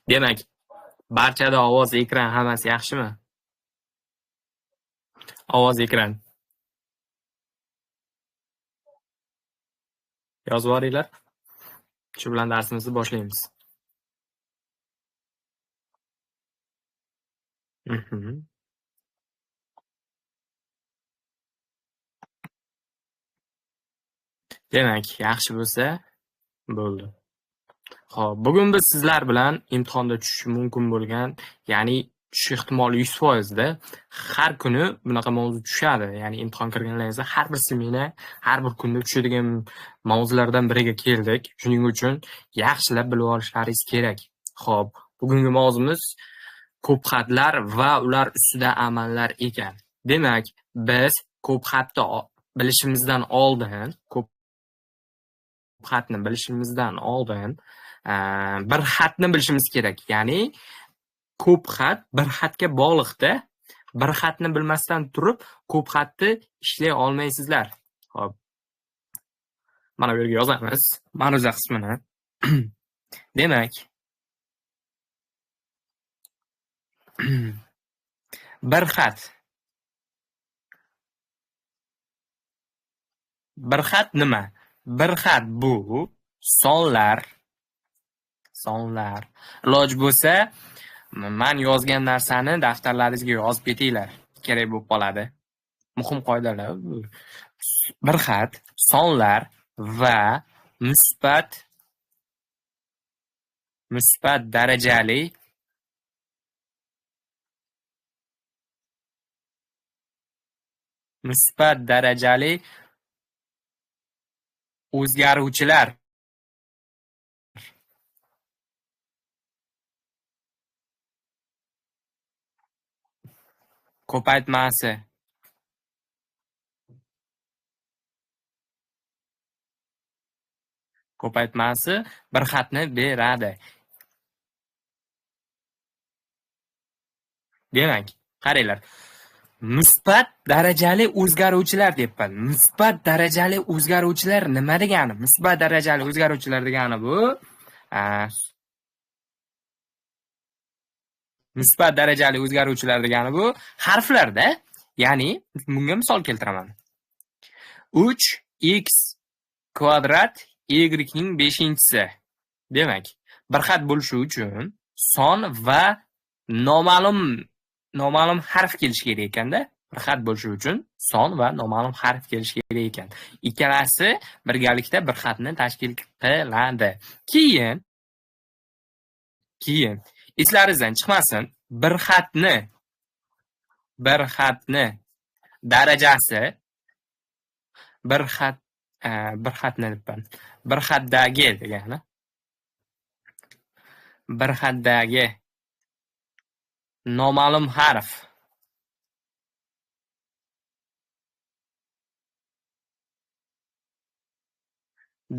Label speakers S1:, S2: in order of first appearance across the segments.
S1: Demak, barchada ovoz, ekran hammasi yaxshimi? Ovoz, ekran. Yozib yuboringlar. Shu bilan darsimizni boshlaymiz. Demak, yaxshi bo'lsa bo'ldi. Xo'p, bugun biz sizlar bilan imtihonda tushishi mumkin bo'lgan, ya'ni tushish ehtimoli 100% da har kuni bunaqa mavzu tushadi. Ya'ni imtihon kirganlaringizda har bir semina, har bir kunda tushadigan mavzulardan biriga keldik. Shuning uchun yaxshilab bilib olishlaringiz kerak. Xo'p, bugungi mavzumiz ko'p xatlar va ular ustida amallar ekan. Demak, biz ko'p xatni bilishimizdan oldin, ko'p xatni bilishimizdan oldin bir xatni bilishimiz kerak. Ya'ni ko'p xat bir xatga bog'liqda. Bir xatni bilmasdan turib ko'p xatni ishlay olmaysizlar. Xo'p. Mana bu yerga yozamiz ma'ruza qismini. Demak, bir xat. Bir xat nima? Bir xat bu sonlar. Sonlar. Iloj bo'lsa, men yozgan narsani daftarlaringizga yozib ketinglar. Kerak bo'lib qoladi. Muhim qoidalar. Bir xat, sonlar va musbat darajali o'zgaruvchilar ko'paytmasi. Ko'paytmasi bir xatni beradi. Demak, qaranglar. Musbat darajali o'zgaruvchilar deyapman. Musbat darajali o'zgaruvchilar nima degani? Musbat darajali o'zgaruvchilar degani bu musbat darajali o'zgaruvchilar degani bu harflarda, ya'ni bunga misol keltiraman. 3x kvadrat y ning 5-inchisi. Demak, bir xat bo'lishi uchun son va noma'lum harf kelishi kerak ekanda. Bir xat bo'lishi uchun son va noma'lum harf kelishi kerak ekan. Ikkalasi birgalikda bir xatni tashkil qiladi. Keyin eslaringizdan chiqmasin, bir xatni darajasi bir xatni debman. Bir xatdagi degani. Bir xatdagi noma'lum harf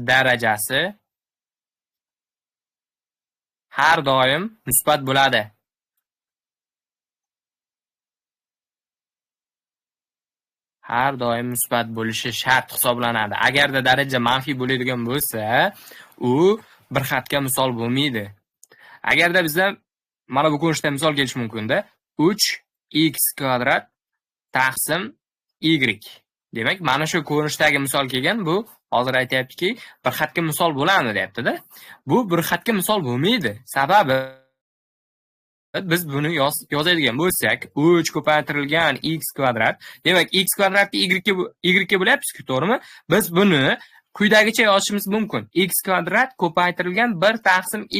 S1: darajasi har doim musbat bo'ladi. Har doim musbat bo'lishi shart hisoblanadi. Agarda daraja manfiy bo'ladigan bo'lsa, u bir xatga misol bo'lmaydi. Agarda bizda mana bu ko'rinishda misol kelishi mumkin-da. 3x kvadrat taqsim y. Demak, mana shu ko'rinishdagi misol kelgan, bu hozir aytayaptiki, bir xatga misol bo'ladimi deyapti-da. Bu bir xatga misol bo'lmaydi. Sababi biz buni yozadigan bo'lsak, 3 ko'paytirilgan x kvadrat, demak x kvadratni y ga bo'lyapmiz-ku, to'g'rimi? Biz buni quyidagicha yozishimiz mumkin. X kvadrat ko'paytirilgan 1 taqsim y.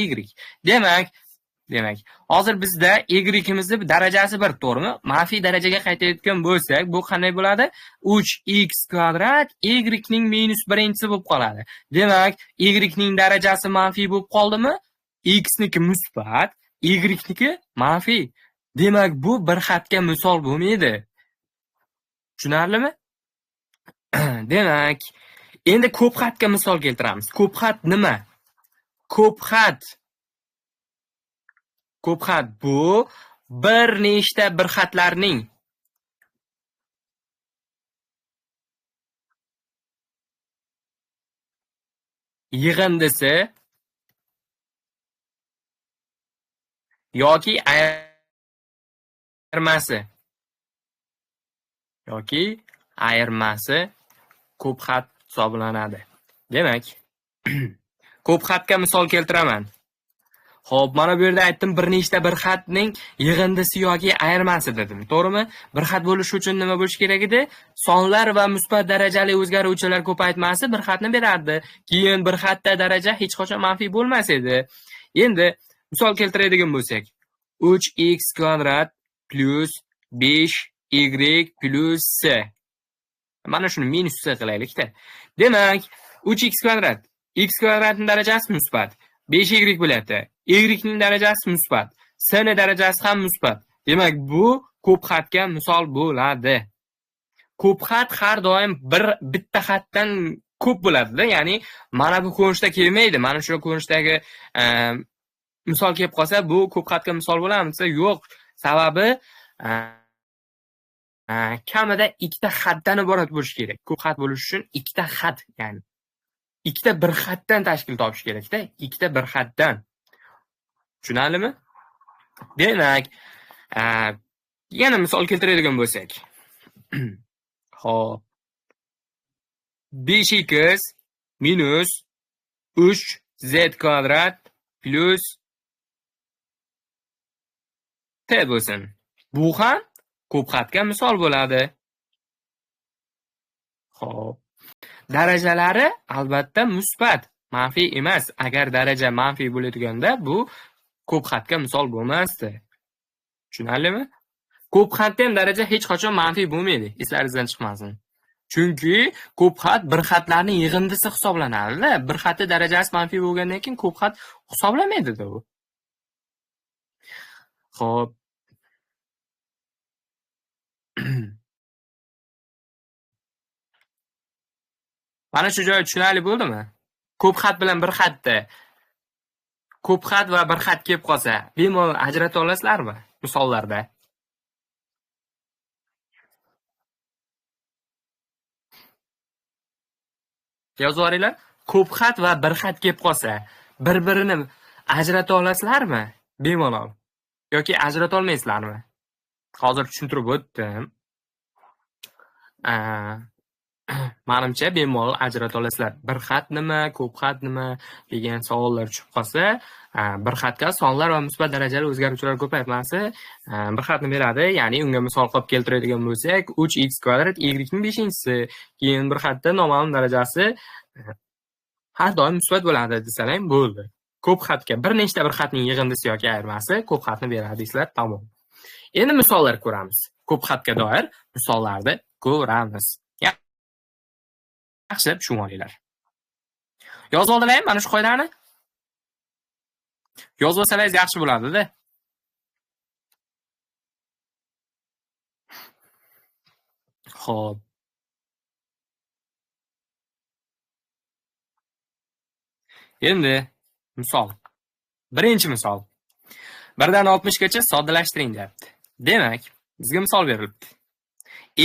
S1: Demak, hozir bizda y-imizni darajasi 1, to'g'rimi? Manfiy darajaga qaytayotgan bo'lsak, bu qanday bo'ladi? 3x kvadrat y-ning minus 1-inchisi bo'lib qoladi. Demak, y-ning darajasi manfiy bo'lib qoldimi? X-niki musbat, y-niki manfiy. Demak, bu bir xatga misol bo'lmaydi. Tushunarlimi? Demak, endi ko'p xatga misol keltiramiz. Ko'p xat nima? Ko'p xat bu bir nechta bir xatlarning yig'indisi yoki ayirmasi. Yoki ayirmasi ko'p xat hisoblanadi. Demak, ko'p xatga misol keltiraman. Xo'p, mana bu yerda aytdim, bir nechta bir xatning yig'indisi yoki ayirmasi dedim. To'g'rimi? Bir xat bo'lishi uchun nima bo'lishi kerak edi? Sonlar va musbat darajali o'zgaruvchilar ko'paytmasi bir xatni berardi. Keyin bir xatda daraja hech qachon manfiy bo'lmas edi. Endi misol keltiradigan bo'lsak, 3x kvadrat plus 5y plus c. Mana shuni minus c qilaylik-da. Demak, 3x kvadrat, x kvadratning darajasi musbat, 5y bo'lyapti. Y ning darajasi musbat, c ning darajasi ham musbat. Demak, bu ko'p xatga misol bo'ladi. Ko'p xat har doim bitta xatdan ko'p bo'ladi-da, ya'ni mana bu ko'rinishda kelmaydi. Mana shu ko'rinishdagi misol kelib qolsa, bu ko'p xatga misol bo'ladimi desa, yo'q. Sababi kamida ikkita xatdan iborat bo'lishi kerak. Ko'p xat bo'lishi uchun ikkita xat, ya'ni ikkita bir xatdan tashkil topish kerak-da, ikkita bir xatdan. Tushunarlimi? Demak, yana misol keltiradigan bo'lsak. Xo'p. 5x minus 3z kvadrat plus t bo'lsin. Bu ham ko'p xatga misol bo'ladi. Xo'p. Darajalari albatta musbat, manfiy emas. Agar daraja manfiy bo'ladiganda bu ko'p xatga misol bo'lmasdi. Tushunarlimi? Ko'p xatda ham daraja hech qachon manfiy bo'lmaydi, eslaringizdan chiqmasin. Chunki ko'p xat bir xatlarning yig'indisi hisoblanadi-da. Bir xatda darajasi manfiy bo'lgandan keyin ko'p xat hisoblanmaydi-da u. Xo'p. Mana shu joyi tushunarli bo'ldimi? Ko'p xat bilan bir xatda ko'p xat va bir xat kelib qolsa, bemalol ajrata olasizlarmi misollarda? Yozib yuboringlar. Ko'p xat va bir xat kelib qolsa, bir-birini ajrata olasizlarmi bemalol yoki ajrata olmaysizlarmi? Hozir tushuntirib o'tdim. Menimcha bemalol ajrata olasizlar. Bir xat nima, ko'p xat nima degan savollar tushib qolsa, bir xatga sonlar va musbat darajali o'zgaruvchilar ko'paytmasi bir xatni beradi. Ya'ni unga misol qilib keltiradigan bo'lsak, 3x kvadrat y ning 5-inchisi, keyin bir xatda noma'lum darajasi har doim musbat bo'ladi desalar ham bo'ldi. Ko'p xatga bir nechta bir xatning yig'indisi yoki ayirmasi ko'p xatni beradi deysizlar, tamom. Endi misollar ko'ramiz. Ko'p xatga doir misollarni ko'ramiz. Yaxshilab tushunib olinglar. Yozib oldilarmi mana shu qoidani? Yozib olsangiz yaxshi bo'ladi-da. Xo'p. Endi misol. Birinchi misol. 1 dan 60 gacha soddalashtiring deyapti. Demak, bizga misol berilibdi.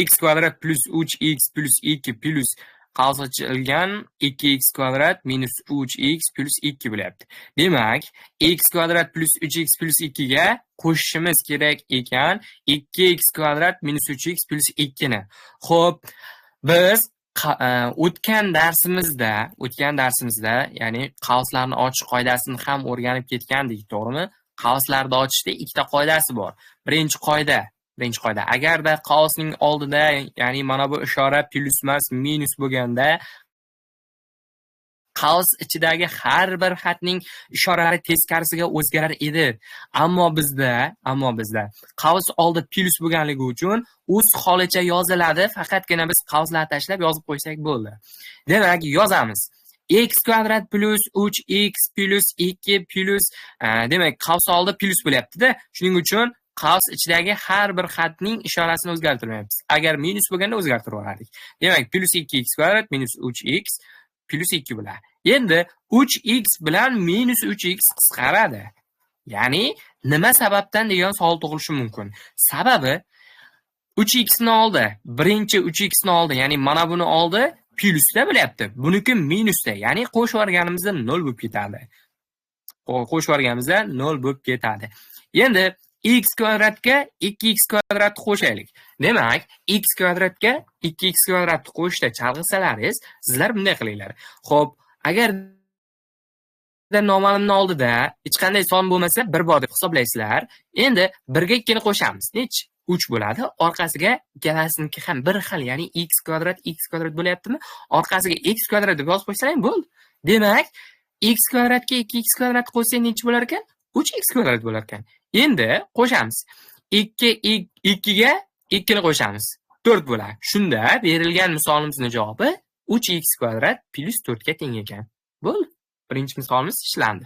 S1: X kvadrat plus 3x plus 2 plus qavs ochilgan 2x kvadrat minus 3x plus 2 bo'lyapti. Demak, x kvadrat plus 3x plus 2 ga qo'shishimiz kerak ekan 2x kvadrat minus 3x plus 2 ni. Xo'p, biz o'tgan darsimizda, ya'ni qavslarni ochish qoidasini ham o'rganib ketgandik, to'g'rimi? Qavslarni ochishda ikkita qoidasi bor. Birinchi qoida, agarda qavsning oldida, ya'ni mana bu ishora plus emas, minus bo'lganda, qavs ichidagi har bir xatning ishoralari teskarisiga o'zgarar edi. Ammo bizda qavs oldi plus bo'lganligi uchun o'z holicha yoziladi, faqatgina biz qavslarni tashlab yozib qo'ysak bo'ldi. Demak, yozamiz. X kvadrat plus 3x plus 2 plus, demak, qavs oldi plus bo'lyapti-da. Shuning uchun qavs ichidagi har bir xatning ishorasini o'zgartirmayapmiz. Agar minus bo'lganda o'zgartirib olardik. Demak, plus 2x kvadrat minus 3x plus 2 bo'ladi. Endi 3x bilan minus 3x qisqaradi. Ya'ni nima sababdan degan savol tug'ilishi mumkin. Sababi 3x ni oldi. Birinchi 3x ni oldi, ya'ni mana buni oldi, plusda bo'lyapti. Buniki minusda, ya'ni qo'shib yuborganimizda 0 bo'lib ketadi. Qo'shib yuborganimizda 0 bo'lib ketadi. Endi x kvadratga 2x kvadratni qo'shaylik. Demak, x kvadratga 2x kvadratni qo'shishda chalg'isalaringiz, sizlar bunday qilinglar. Xo'p, agar noma'lumning oldida hech qanday son bo'lmasa 1 bor deb hisoblaysizlar. Endi 1 ga 2 ni qo'shamiz. Nechi? 3 bo'ladi. Orqasiga ikkalasiniki ham bir xil, ya'ni x kvadrat x kvadrat bo'lyaptimi? Orqasiga x kvadrat deb yozib qo'ysalar ham bo'ldi. Demak, x kvadratga 2x kvadrat qo'shsak nechi bo'lar ekan? 3x kvadrat bo'lar ekan. Endi qo'shamiz. 2 ga 2 ni qo'shamiz. 4 bo'ladi. Shunda berilgan misolimizning javobi 3x kvadrat plus 4 ga teng ekan. Bo'ldi. Birinchi misolimiz ishlandi.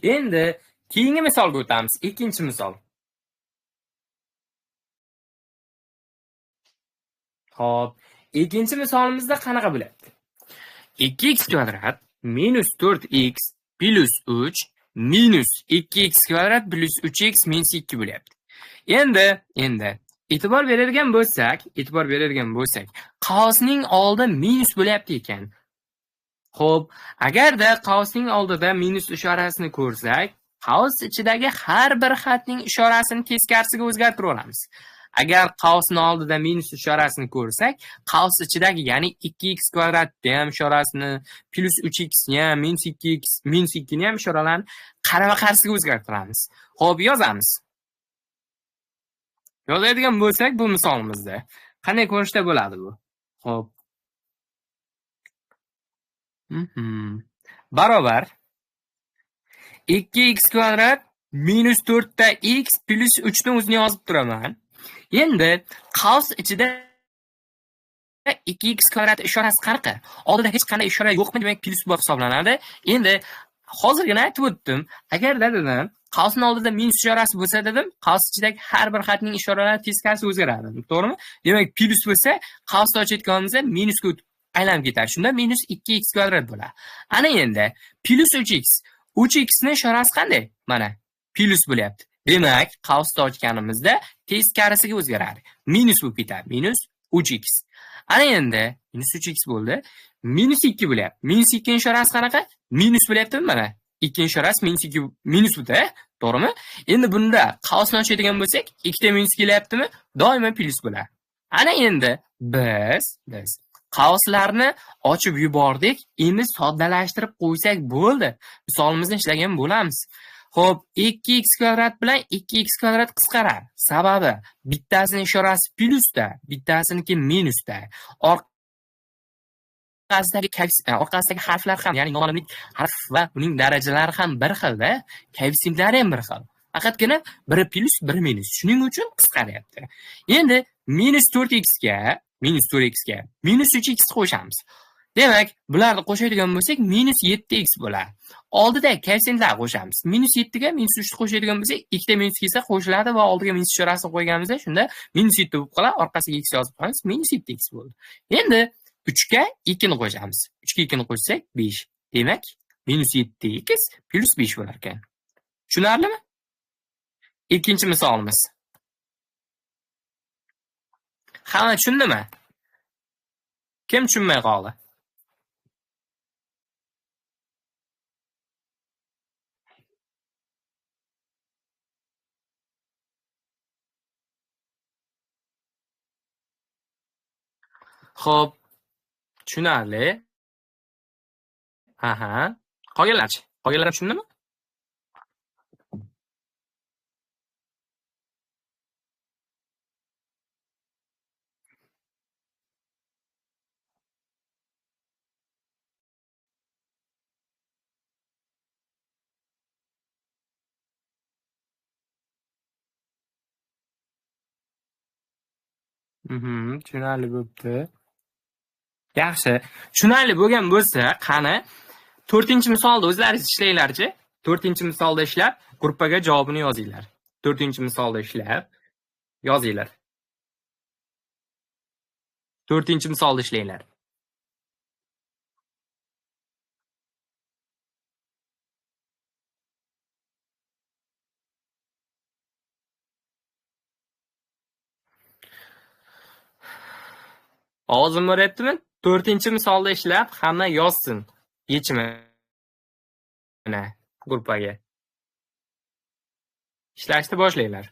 S1: Endi keyingi misolga o'tamiz. Ikkinchi misol. Xo'p, ikkinchi misolimizda qanaqa bo'lyapti? 2x kvadrat minus 4x plus 3 minus 2x kvadrat plus 3x minus 2 bo'lyapti. Endi e'tibor beradigan bo'lsak, qavsning oldi minus bo'lyapti ekan. Xo'p, agarda qavsning oldida minus ishorasini ko'rsak, qavs ichidagi har bir xatning ishorasini teskarisiga o'zgartirib olamiz. Agar qavsning oldida minus ishorasini ko'rsak, qavs ichidagi, ya'ni 2x kvadratni ham ishorasini, plus 3x ni ham, minus 2x, minus 2 ni ham ishoralarini qarama-qarshisiga o'zgartiramiz. Xo'p, yozamiz. Yozadigan bo'lsak, bu misolimizda qanday ko'rinishda bo'ladi bu? Xo'p. Barobar 2x kvadrat minus 4 ta x plus 3 ni o'zini yozib turaman. Endi qavs ichida 2x kvadrat ishorasi qanaqa? Oldida hech qanday ishora yo'qmi? Demak, plus bor hisoblanadi. Endi hozirgina aytib o'tdim. Agarda dedim, qavsning oldida minus ishorasi bo'lsa dedim, qavs ichidagi har bir xatning ishoralari teskarisi o'zgaradi. To'g'rimi? Demak, plus bo'lsa, qavsni ochayotganimizda minusga o'tib aylanib ketadi. Shunda minus 2x kvadrat bo'ladi. Ana endi plus 3x. 3x ning ishorasi qanday? Mana plus bo'lyapti. Demak, qavsni ochganimizda teskarisiga o'zgaradi. Minus bo'lib ketadi. Minus 3x. Ana endi minus 3x bo'ldi. Minus 2 bo'lyapti. Minus 2 ning ishorasi qanaqa? Minus bo'lyaptimi mana? 2 ning ishorasi minus 2 minus bo'ldi, to'g'rimi? Endi bunda qavsni ochadigan bo'lsak, 2 ta minus kelyaptimi? Doimo plus bo'ladi. Ana endi biz qavslarni ochib yubordik. Endi soddalashtirib qo'ysak bo'ldi. Misolimizni ishlagan bo'lamiz. Xo'p, 2x kvadrat bilan 2x kvadrat qisqaradi. Sababi bittasining ishorasi plusda, bittasiniki minusda. Orqasidagi harflar ham, ya'ni noma'lumlik harf va uning darajalari ham bir xilda, koeffisiyentlari ham bir xil. Faqatgina biri plus, biri minus. Shuning uchun qisqaryapti. Endi minus 4x ga minus 3x qo'shamiz. Demak, bularni qo'shadigan bo'lsak, minus 7x bo'ladi. Oldida koeffitsiyentlar qo'shamiz. Minus 7 ga minus 3 ni qo'shadigan bo'lsak, 2 ta minus kelsa qo'shiladi va oldiga minus ishorasini qo'yganimizda shunda minus 7 bo'lib qoladi. Orqasiga x yozib qo'yamiz, minus 7x bo'ldi. Endi 3 ga 2 ni qo'shamiz. 3 ga 2 ni qo'shsak 5. Demak, minus 7x plus 5 bo'lar ekan. Tushunarlimi? Ikkinchi misolimiz. Hamma tushundimi? Kim tushunmay qoldi? Xo'p, tushunarli. Aha. Qolganlarchi? Qolganlar ham tushundimi? Tushunarli bo'pti. Yaxshi. Tushunarli bo'lgan bo'lsa, qani 4-misolda o'zlaringiz ishlanglarchi. 4-misolda ishlab, gruppaga javobini yozinglar. 4-misolda ishlab yozinglar. 4-misolni ishlanglar. Ovozim boryaptimi? 4-misolda ishlab hamma yozsin yechimini gruppaga. Ishlashni boshlanglar.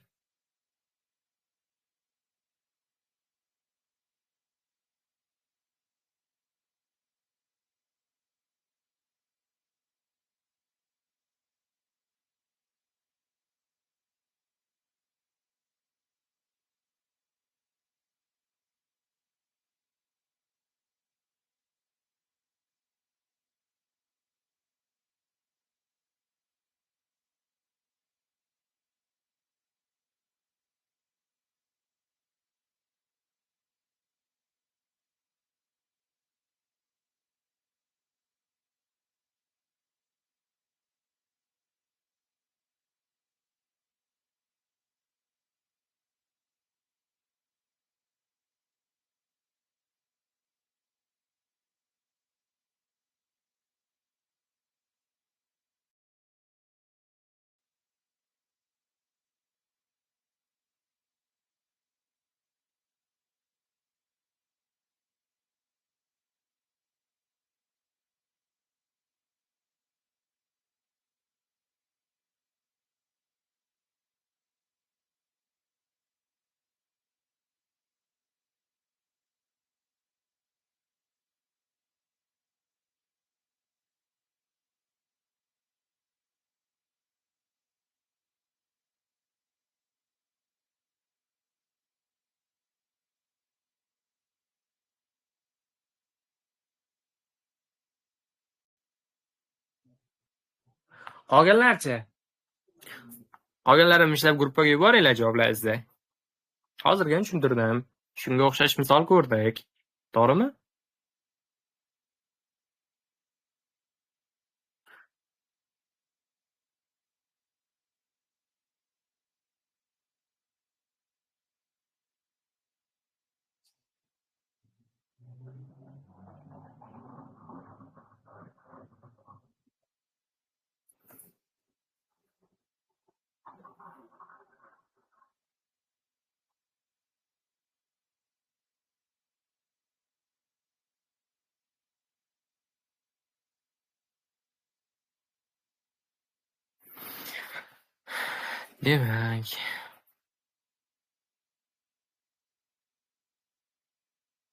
S1: Qolganlarchi? Qolganlarim ishlab gruppaga yuboringlar javoblaringizni. Hozirgina tushuntirdim. Shunga o'xshash misol ko'rdik. To'g'rimi?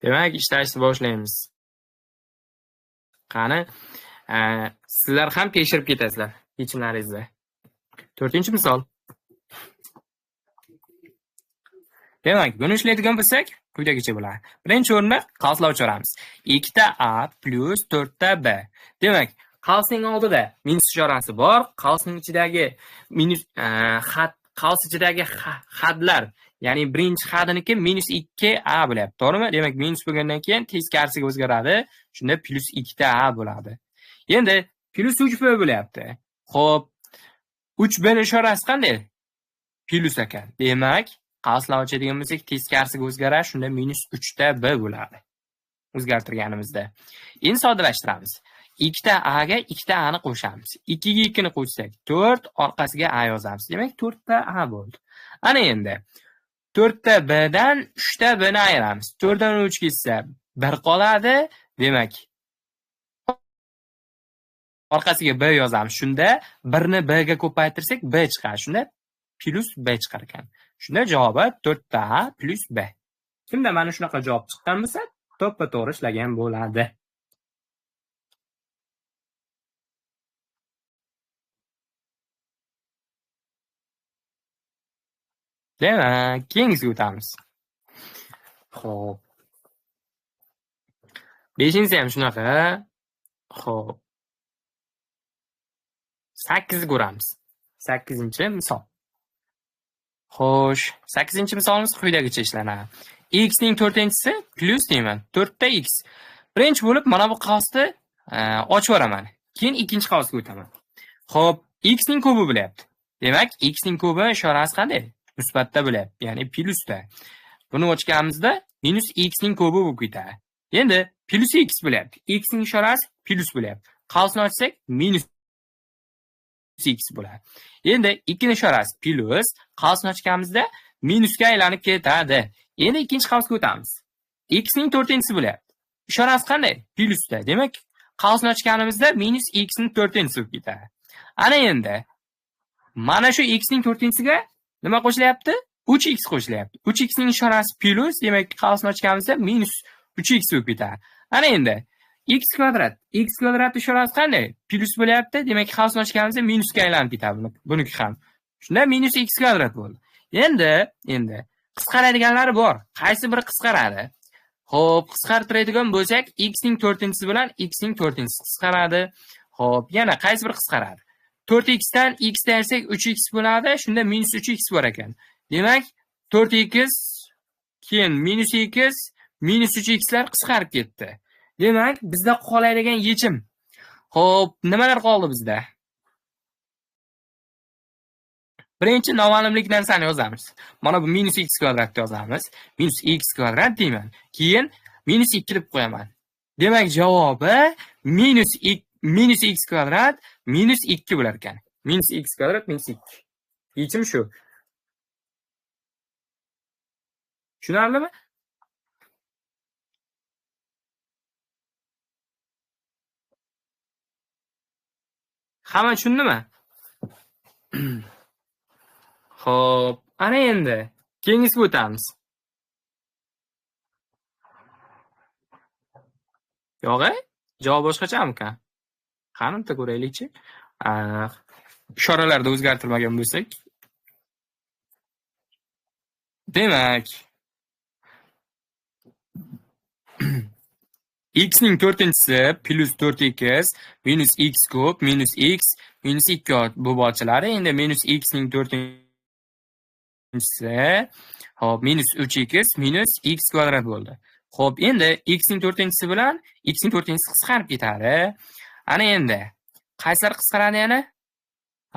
S1: Demak, ishlashni boshlaymiz. Qani, sizlar ham tekshirib ketasizlar yechimlaringizni. 4-misol. Demak, buni ishlaydigan bo'lsak, quyidagicha bo'ladi. Birinchi o'rinda qavslar o'chiramiz. 2ta A plus 4ta B. Demak, qavsning oldida minus ishorasi bor. Qavsning ichidagi minus qavs ichidagi hadlar, ya'ni birinchi hadiniki minus 2a bo'lyapti, to'g'rimi? Demak, minus bo'lgandan keyin teskarisiga o'zgaradi. Shunda plus 2ta a bo'ladi. Endi plus 3b bo'lyapti. Xo'p, 3b ishorasi qanday? Plus ekan. Demak, qavslar ochadigan bo'lsak, teskarisiga o'zgaradi, shunda minus 3ta b bo'ladi. O'zgartirganimizda. Endi soddalashtiramiz. 2ta a ga 2ta a ni qo'shamiz. 2 ga 2 ni qo'shsak 4, orqasiga a yozamiz. Demak, 4ta a bo'ldi. Ana endi 4ta b dan 3ta b ni ayiramiz. 4 dan 3 ketsa 1 qoladi. Demak, orqasiga b yozamiz. Shunda 1 ni b ga ko'paytirsak b chiqadi. Shunda plus b chiqar ekan. Shunda javobi 4ta a plus b. Kimda mana shunaqa javob chiqqan bo'lsa, to'ppa-to'g'ri ishlagan bo'ladi. Demak, keyingisiga o'tamiz. Xo'p. 5-inchisi ham shunaqa. Xo'p. 8 ko'ramiz. 8-misol. Xo'sh, 8-misolimiz quyidagicha ishlanadi. X ning 4-inchisi plus deyman. 4ta x. Birinchi bo'lib mana bu qavsni ochib yuboraman. Keyin ikkinchi qavsga o'taman. Xo'p, x ning ko'pi bo'lyapti. Demak, x ning ko'pi ishorasi qanday? Musbatda bo'lyapti, ya'ni plusda. Buni ochganimizda Minus x ning kubi bo'lib ketadi. Endi plus x bo'lyapti. X ning ishorasi plus bo'lyapti. Qavsni ochsak minus x bo'ladi. Endi 2 ning ishorasi plus, qavsni ochganimizda minusga aylanib ketadi. Endi ikkinchi qavsga o'tamiz. X ning 4-inchisi bo'lyapti. Ishorasi qanday? Plusda. Demak, qavsni ochganimizda minus x ning 4-inchisi bo'lib ketadi. Ana endi mana shu x ning 4-inchisiga nima qo'shilyapti? 3x qo'shilyapti. 3x ning ishorasi plus, demak, qavsni ochganimizda minus 3x bo'lib ketadi. Ana endi x kvadrat. X kvadrat ishorasi qanday? Plus bo'lyapti. Demak, qavsni ochganimizda minusga aylanib ketadi buniki ham. Shunda minus x kvadrat bo'ldi. Endi qisqaradiganlari bor. Qaysi biri qisqaradi? Xo'p, qisqartiradigan bo'lsak, x ning 4-inchisi bilan x ning 4-inchisi qisqaradi. Xo'p, yana qaysi biri qisqaradi? 4x dan x dan ayirsak 3x bo'ladi. Shunda minus 3x bor ekan. Demak, 4x keyin minus x minus 3x lar qisqarib ketdi. Demak, bizda qoladigan yechim. Xo'p, nimalar qoldi bizda? Birinchi noma'lumlik narsani yozamiz. Mana bu minus x kvadratni yozamiz. Minus x kvadrat deyman. Keyin minus 2 deb qo'yaman. Demak, javobi minus x kvadrat minus 2 bo'lar ekan. Minus x kvadrat minus 2. Yechim shu. Tushunarlimi? Hamma tushundimi? Xo'p, ana endi keyingisiga o'tamiz. Yo'q, javob boshqachamikan? Qani bitta ko'raylikchi. Ishoralarda o'zgartirmagan bo'lsak. Demak, x ning 4-inchisi plus 4x minus x kub minus x minus 2 bu ochiladi. Endi minus x ning 4-inchisi, hop, minus 3x minus x kvadrat bo'ldi. Xo'p, endi x ning 4-inchisi bilan x ning 4-inchisi qisqarib ketadi. Ana endi qaysilar qisqaradi yana?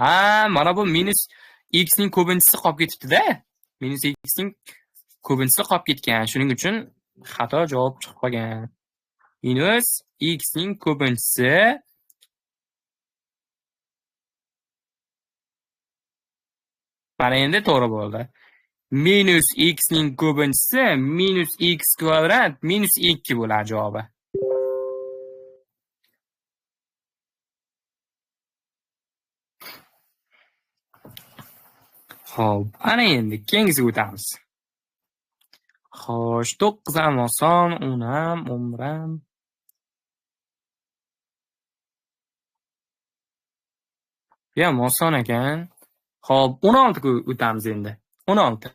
S1: Ha, mana bu minus x ning ko'pinchisi qolib ketibdi-da. Minus x ning ko'pinchisi qolib ketgan. Shuning uchun xato javob chiqib qolgan. Minus x ning ko'pinchisi mana endi to'g'ri bo'ldi. Minus x ning ko'pinchisi minus x kvadrat minus 2 bo'ladi javobi. Xo'p, ana endi keyingisiga o'tamiz. Xo'sh, 9 ham oson, 10 ham, 11 ham. Bu ham oson ekan. Xo'p, 16 ga o'tamiz endi. 16.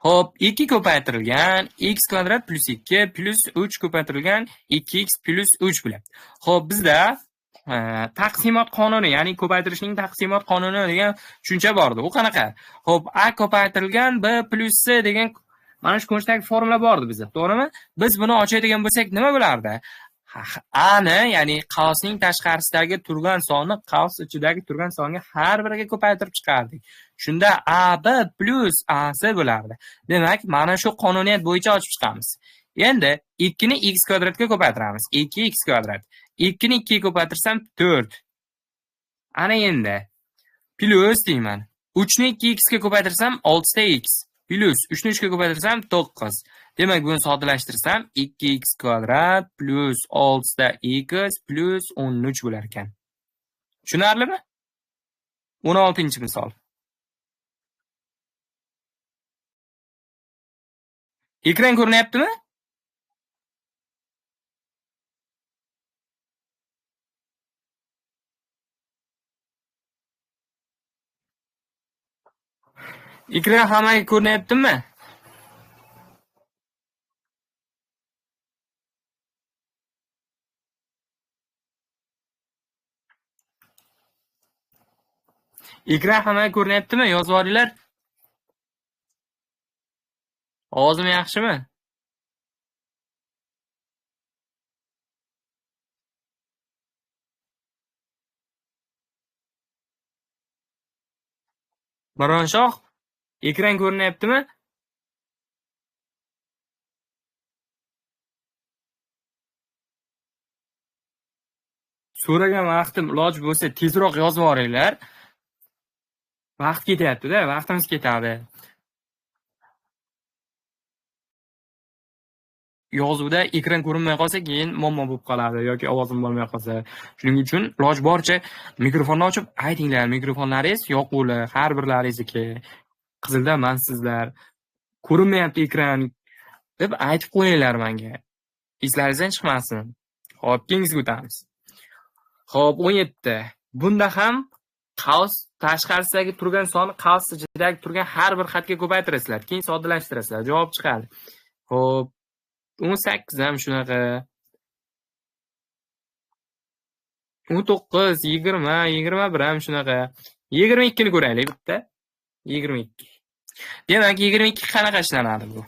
S1: Xo'p, 2 ko'paytirilgan x kvadrat plus 2 plus 3 ko'paytirilgan 2x plus 3 bo'ladi. Xo'p, bizda taqsimot qonuni, ya'ni ko'paytirishning taqsimot qonuni degan tushuncha bor edi. U qanaqa? Xo'p, a ko'paytirilgan b plus c degan mana shu ko'rinishdagi formula bor edi bizda, to'g'rimi? Biz buni ochadigan bo'lsak nima bo'lardi? A ni, ya'ni qavsning tashqarisidagi turgan sonni qavs ichidagi turgan songa har biriga ko'paytirib chiqardik. Shunda AB plus AC bo'lardi. Demak, mana shu qonuniyat bo'yicha ochib chiqamiz. Endi 2 ni x kvadratga ko'paytiramiz. 2x kvadrat. 2 ni 2 ga ko'paytirsam 4. Ana endi plus deyman. 3 ni 2x ga ko'paytirsam 6x plus 3 ni 3 ga ko'paytirsam 9. Demak, buni soddalashtirsam 2x kvadrat plus 6x plus 13 bo'lar ekan. Tushunarlimi? 16-misol. Ekran ko'rinyaptimi? Ekran hammaga ko'rinyaptimi? Ekran hammaga ko'rinyaptimi? Yozib olinglar. Ovozim yaxshimi? Baronshah, ekran ko'rinyaptimi? So'ragan vaqtim iloji bo'lsa tezroq yozib yuboringlar. Vaqt ketyapti-da, vaqtimiz ketadi. Yozuvda ekran ko'rinmay qolsa, keyin muammo bo'lib qoladi yoki ovozim bo'lmay qolsa. Shuning uchun iloji boricha mikrofonni ochib aytinglar, mikrofonlaringiz yoquvli, har birlaringizniki. Qizilda emassizlar. Ko'rinmayapti ekran deb aytib qo'yinglar menga. Eslaringizdan chiqmasin. Xo'p, keyingisiga o'tamiz. Xo'p, 17. Bunda ham qavs tashqarisidagi turgan sonni qavs ichidagi turgan har bir xatga ko'paytirasizlar, keyin soddalashtirasizlar, javob chiqadi. Xo'p, 18 ham shunaqa. 19, 20, 21 ham shunaqa. 22 ni ko'raylik bitta. 22. Demak, 22 qanaqa ishlanadi bu?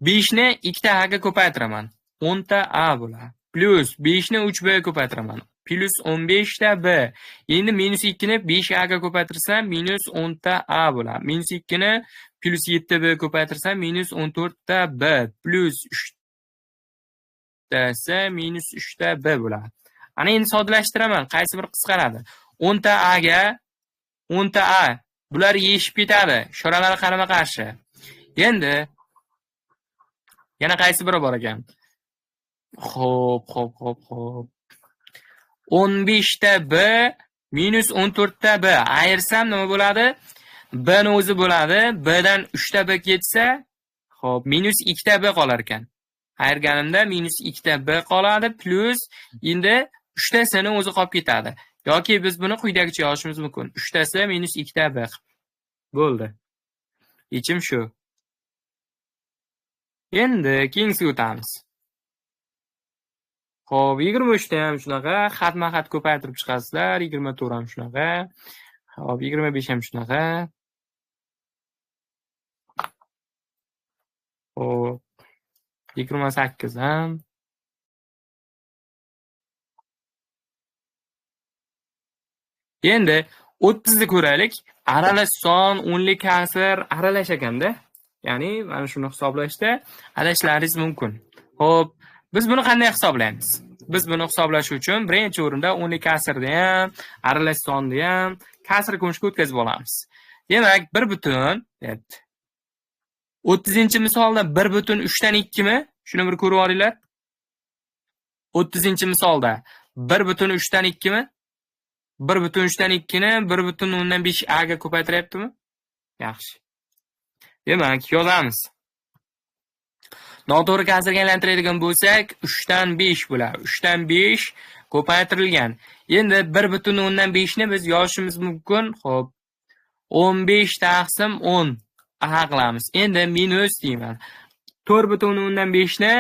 S1: 5 ni 2 ta a ga ko'paytiraman. 10 ta a bo'ladi. Plus 5 ni 3 b ga ko'paytiraman. Plus 15 ta b. Endi minus 2 ni 5 a ga ko'paytirsam minus 10 ta a bo'ladi. Minus 2 ni plus 7 b ko'paytirsam minus 14 ta b plus 3 tasi minus 3 ta b bo'ladi. Ana endi soddalashhtiraman. Qaysi biri qisqaradi? 10 ta a ga 10 ta a. Bular yeyishib ketadi. Ishoralari qarama-qarshi. Endi yana qaysi biri bor ekan? Xo'p, xo'p, xo'p, xo'p. 15 ta b minus 14 ta b. Ayirsam nima bo'ladi? B ni o'zi bo'ladi. B dan 3 ta b ketsa, xo'p, minus 2 ta b qolar ekan. Ayirganimda minus 2 ta b qoladi, plus endi 3 ta s ni o'zi qolib ketadi. Yoki biz buni quyidagicha yozishimiz mumkin. 3 ta s minus 2 ta b. Bo'ldi. Yechim shu. Endi keyingisiga o'tamiz. Xo'p, 23 ta ham shunaqa, xatma-xat ko'paytirib chiqasizlar, 24 ham shunaqa. Xo'p, 25 ham shunaqa. Xo'p, 28 ham. Endi 30 ni ko'raylik. Aralash son, o'nlik kasr aralash ekanda. Ya'ni mana shuni hisoblashda adashishlaringiz mumkin. Xo'p, biz buni qanday hisoblaymiz? Biz buni hisoblash uchun birinchi o'rinda o'nlik kasrni ham, aralash sonni ham kasr ko'rinishga o'tkazib olamiz. Demak, 1 butun deyapti. 30-misolda 1 butun 3 dan 2 mi? Shuni bir ko'rib olinglar. 30-misolda 1 butun 3 dan 2 mi? 1 butun 3 dan 2 ni 1 butun 5 a ga ko'paytiryaptimi? Yaxshi. Demak, yozamiz. Noto'g'ri kasrga aylantiradigan bo'lsak, 3 dan 5 bo'ladi. 3 dan 5 ko'paytirilgan. Endi 1 butun 5 ni biz yozishimiz mumkin. Xo'p. 15 taqsim 10 a qilamiz. Endi minus deyman. 4 butun 5 ni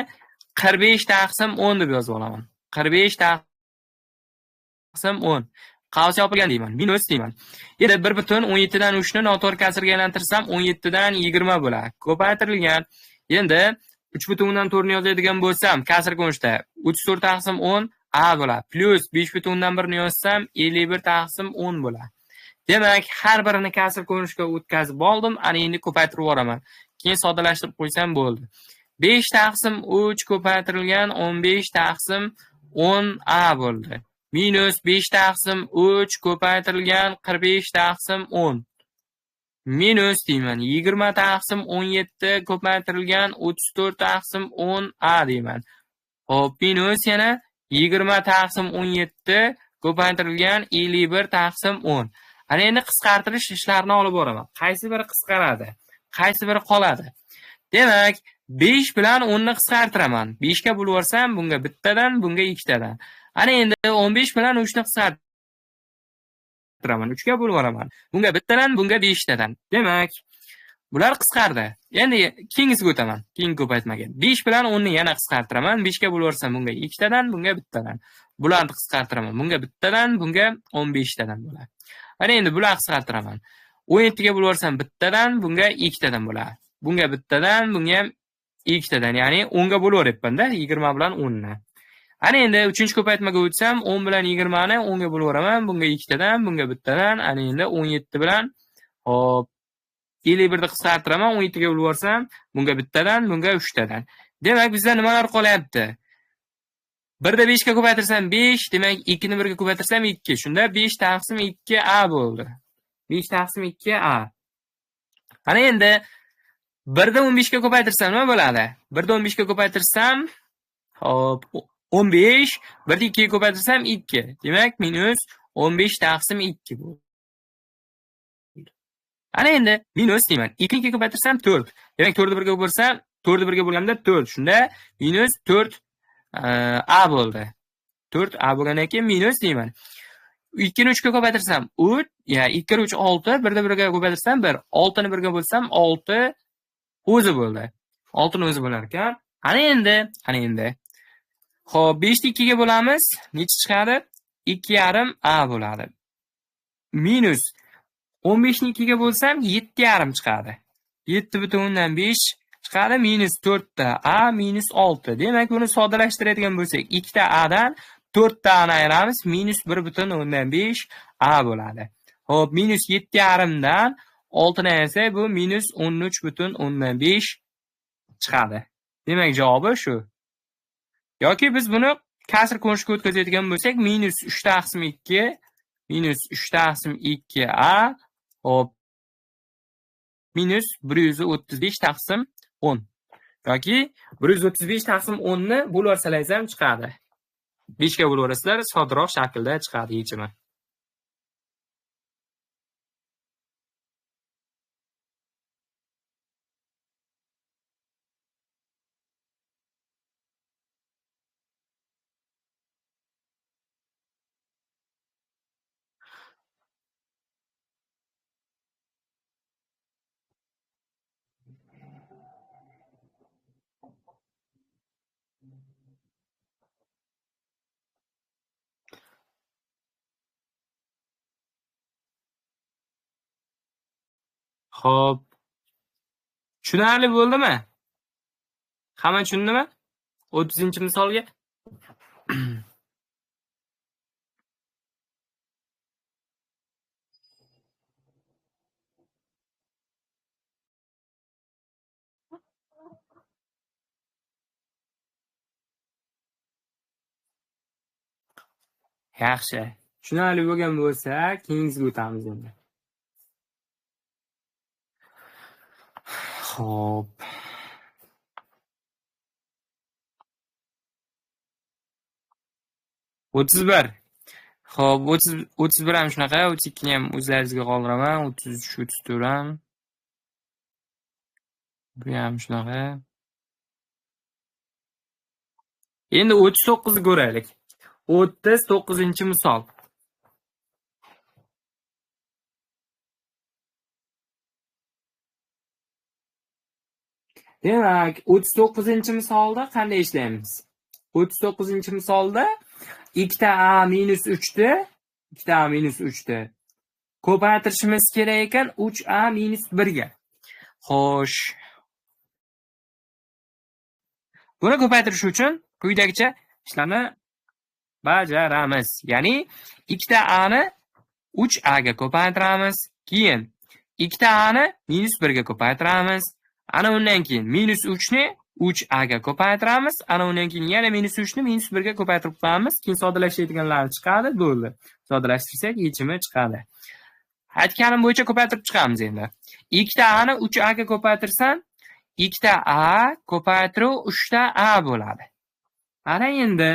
S1: 45 taqsim 10 deb yozib olaman. 45 taqsim 10. Qavs yopilgan deyman. Minus deyman. Endi 1 butun 17 dan 3 ni noto'g'ri kasrga aylantirsam 17 dan 20 bo'ladi. Ko'paytirilgan. Endi 3 butun 4 ni yozadigan bo'lsam, kasr ko'rinishda 34 taqsim 10 a bo'ladi. Plus 5 butun 1 ni yozsam 51 taqsim 10 bo'ladi. Demak, har birini kasr ko'rinishga o'tkazib oldim. Ana endi ko'paytirib yuboraman. Keyin soddalashtirib qo'ysam bo'ldi. 5 taqsim 3 ko'paytirilgan 15 taqsim 10 a bo'ldi. Minus 5 taqsim 3 ko'paytirilgan 45 taqsim 10. Minus deyman. 20 taqsim 17 ko'paytirilgan 34 taqsim 10 a deyman. Xo'p, minus yana 20 taqsim 17 ko'paytirilgan 51 taqsim 10. Ana endi qisqartirish ishlarini olib boraman. Qaysi biri qisqaradi? Qaysi biri qoladi? Demak, 5 bilan 10 ni qisqartiraman. 5 ga bo'lib yuborsam, bunga bittadan, bunga ikkitadan. Ana endi 15 bilan 3 ni qisqartiraman. 3 ga bo'lib yuboraman. Bunga bittadan, bunga 5 tadan. Demak, bular qisqardi. Endi keyingisiga o'taman. Keyingi ko'paytmaga. 5 bilan 10 ni yana qisqartiraman. 5 ga bo'lib yuborsam, bunga ikkitadan, bunga bittadan. Bularni qisqartiraman. Bunga bittadan, bunga 15 tadan bo'ladi. Ana endi bularni qisqartiraman. 17 ga bo'lib yuborsam bittadan, bunga ikkitadan bo'ladi. Bunga bittadan, bunga ham ikkitadan. Ya'ni 10 ga bo'lib yuboryapman-da, 20 bilan 10 ni. Ana endi 3-ko'paytmaga o'tsam, 10 bilan 20 ni 10 ga bo'lib yuboraman, bunga ikkitadan, bunga bittadan. Ana endi 17 bilan, hop, 51 ni qisqartiraman, 17 ga bo'lib yuborsam, bunga bittadan, bunga 3 tadan. Demak, bizda nimalar qolyapti? 1 da 5 ga ko'paytirsam 5, demak 2 ni 1 ga ko'paytirsam 2. Shunda 5 taqsim 2 a bo'ldi. 5 taqsim 2 a. Ana endi 1 da 15 ga ko'paytirsam nima bo'ladi? 1 da 15 ga ko'paytirsam, hop, 15, 1 da 2 ga ko'paytirsam 2. Demak, minus 15 taqsim 2 bo'ldi. Ana endi minus deyman. 2 ni 2 ga ko'paytirsam 4. Demak, 4 ni 1 ga bo'lsam, 4 ni 1 ga bo'lganda 4. Shunda minus 4 a bo'ldi. 4 a bo'lgandan keyin minus deyman. 2 ni 3 ga ko'paytirsam 3, ya 2 3 6, 1 da 1 ga ko'paytirsam 1. 6 ni 1 ga bo'lsam 6 o'zi bo'ldi. 6 ni o'zi bo'lar ekan. Ana endi. Xo'p, 5 ni 2 ga bo'lamiz. Necha chiqadi? 2,5 a bo'ladi. Minus 15 ni 2 ga bo'lsam 7,5 chiqadi. 7,5 chiqadi. Minus 4 ta a minus 6. Demak, buni soddalashtiradigan bo'lsak, 2 ta a dan 4 ta a ni ayiramiz, minus 1,5 a bo'ladi. Xo'p, minus 7,5 dan 6 ni ayirsak, bu minus 13,5 chiqadi. Demak, javobi shu. Yoki biz buni kasr ko'rinishga o'tkazadigan bo'lsak, minus 3 taqsim 2, minus 3 taqsim 2 a, hop, minus 135 taqsim 10. Yoki 135 taqsim 10 ni bo'lib yuborsangiz ham chiqadi. 5 ga bo'lib yuborasizlar, soddaroq shaklda chiqadi yechimi. Xo'p. Tushunarli bo'ldimi? Hamma tushundimi? 30-misolga. Yaxshi. Tushunarli bo'lgan bo'lsa, keyingisiga o'tamiz endi. Xo'p. 31. Xo'p, 31 ham shunaqa, 32 ni ham o'zlaringizga qoldiraman, 33, 34 ham. Bu ham shunaqa. Endi 39 ni ko'raylik. 39-misol. Demak, 39-misolda qanday ishlaymiz? 39-misolda 2 ta a minus 3 ni, 2 ta a minus 3 ni ko'paytirishimiz kerak ekan 3a minus 1 ga. Xo'sh. Buni ko'paytirish uchun quyidagicha ishlarni bajaramiz. Ya'ni 2 ta a ni 3a ga ko'paytiramiz, keyin 2 ta a ni minus 1 ga ko'paytiramiz. Ana undan keyin minus 3 ni 3a ga ko'paytiramiz. Ana undan keyin yana minus 3 ni minus 1 ga ko'paytirib qo'yamiz. Keyin soddalashadiganlari chiqadi, bo'ldi. Soddalashtirsak yechimi chiqadi. Aytganim bo'yicha ko'paytirib chiqamiz endi. 2 ta a ni 3a ga ko'paytirsam, 2 ta a ko'paytiruv 3 ta a bo'ladi. Ana endi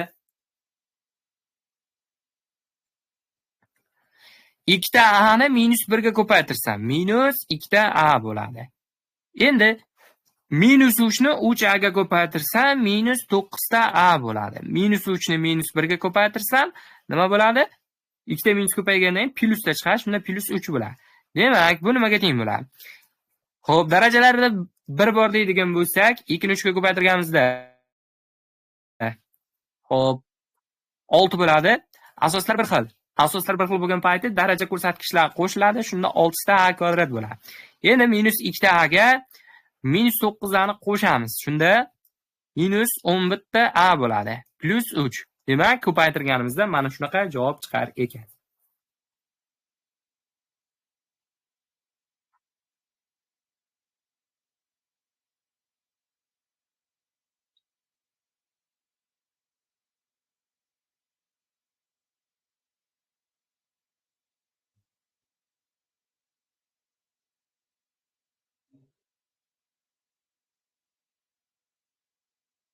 S1: 2 ta a ni minus 1 ga ko'paytirsam, minus 2 ta a bo'ladi. Endi minus 3 ni 3 a ga ko'paytirsam, minus 9 ta a bo'ladi. Minus 3 ni minus 1 ga ko'paytirsam, nima bo'ladi? 2 ta minus ko'paygandan keyin plyusda chiqadi, shunda plyus 3 bo'ladi. Demak, bu nimaga teng bo'ladi? Xo'p, darajalarni bir bor deydigan bo'lsak, 2 ni 3 ga ko'paytirganimizda, xo'p, 6 bo'ladi. Asoslar bir xil. Asoslar bir xil bo'lgan paytda daraja ko'rsatkichlar qo'shiladi, shunda 6 ta a kvadrat bo'ladi. Endi minus 2 ta a ga minus 9 ni qo'shamiz. Shunda minus 11 ta a bo'ladi. Plyus 3. Demak, ko'paytirganimizda mana shunaqa javob chiqar ekan.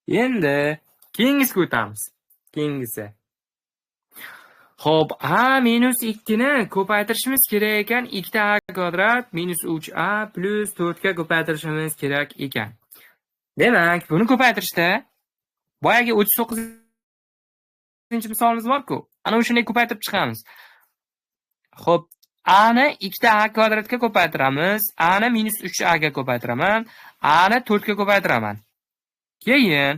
S1: Endi keyingisiga o'tamiz. Keyingisi. Xo'p, a minus 2 ni ko'paytirishimiz kerak ekan. 2 a kvadrat minus 3a plus 4 ga ko'paytirishimiz kerak ekan. Demak, buni ko'paytirishda boyagi 39-misolimiz bor-ku. Ana o'shani ko'paytirib chiqamiz. Xo'p, a ni 2 a kvadratga ko'paytiramiz, a ni minus 3a ga ko'paytiraman, a ni 4 ga ko'paytiraman. Keyin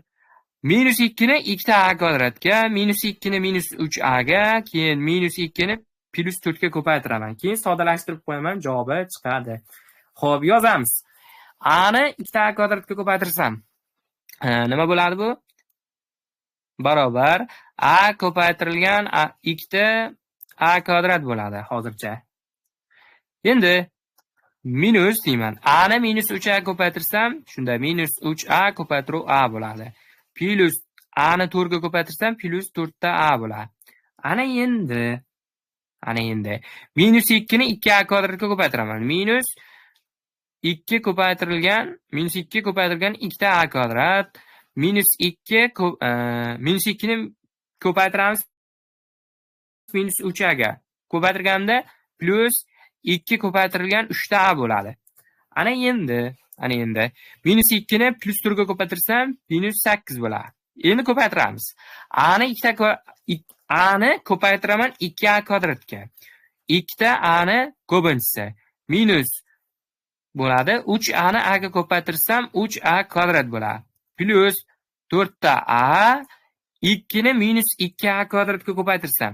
S1: minus 2 ni 2 a kvadratga, minus 2 ni minus 3a ga, keyin minus 2 ni plus 4 ga ko'paytiraman. Keyin sodalashtirib qo'yaman, javobi chiqadi. Xo'p, yozamiz. A ni 2 a kvadratga ko'paytirsam, nima bo'ladi bu? Barobar a ko'paytirilgan 2 a kvadrat bo'ladi hozircha. Endi minus deyman. A ni minus 3a ko'paytirsam, shunda minus 3a ko'paytiruv a bo'ladi. Plus a ni 4 ga ko'paytirsam, plus 4 ta a bo'ladi. Ana endi minus 2 ni 2a kvadratga ko'paytiraman. Minus 2 ko'paytirilgan minus 2 ko'paytirilgan 2 ta a kvadrat minus 2 minus 2 ni ko'paytiramiz minus 3a ga. Ko'paytirganda plus 2 ko'paytirilgan 3 ta a bo'ladi. Ana endi minus 2 ni plus 4 ga ko'paytirsam minus 8 bo'ladi. Endi ko'paytiramiz. A ni A ni ko'paytiraman 2a kvadratga. 2 ta a ni ko'pinchisi minus bo'ladi. 3a ni a ga ko'paytirsam 3a kvadrat bo'ladi. Plus 4 ta a 2 ni minus 2a kvadratga ko'paytirsam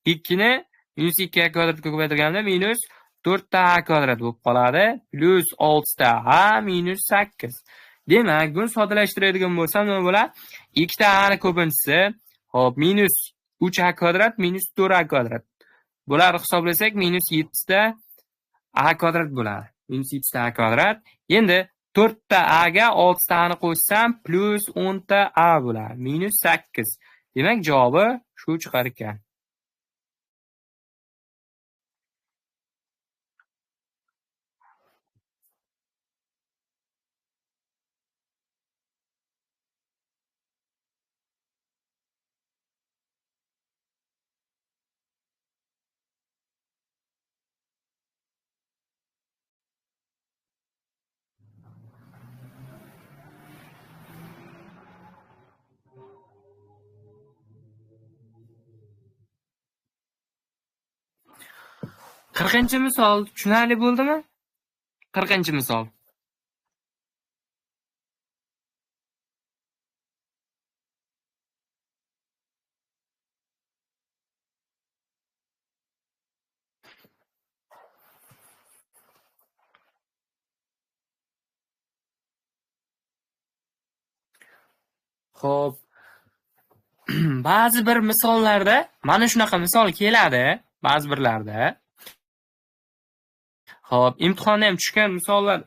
S1: 2 ni minus 2a kvadratga ko'paytirganda minus 4 ta a kvadrat bo'lib qoladi. Plus 6 ta a minus 8. Demak, buni sodalashtiradigan bo'lsam nima bo'ladi? 2 ta a ni ko'pinchisi, hop, minus 3a kvadrat minus 4a kvadrat. Bularni hisoblasak minus 7 ta a kvadrat bo'ladi. Minus 7 ta a kvadrat. Endi 4 ta a ga 6 ta a ni qo'shsam plus 10 ta a bo'ladi. Minus 8. Demak, javobi shu chiqar ekan. Qirqinchi misol tushunarli bo'ldimi? 40-misol. Xo'p. Ba'zi bir misollarda mana shunaqa misol keladi, ba'zi birlarda. Xo'p, imtihonda ham tushgan misollar,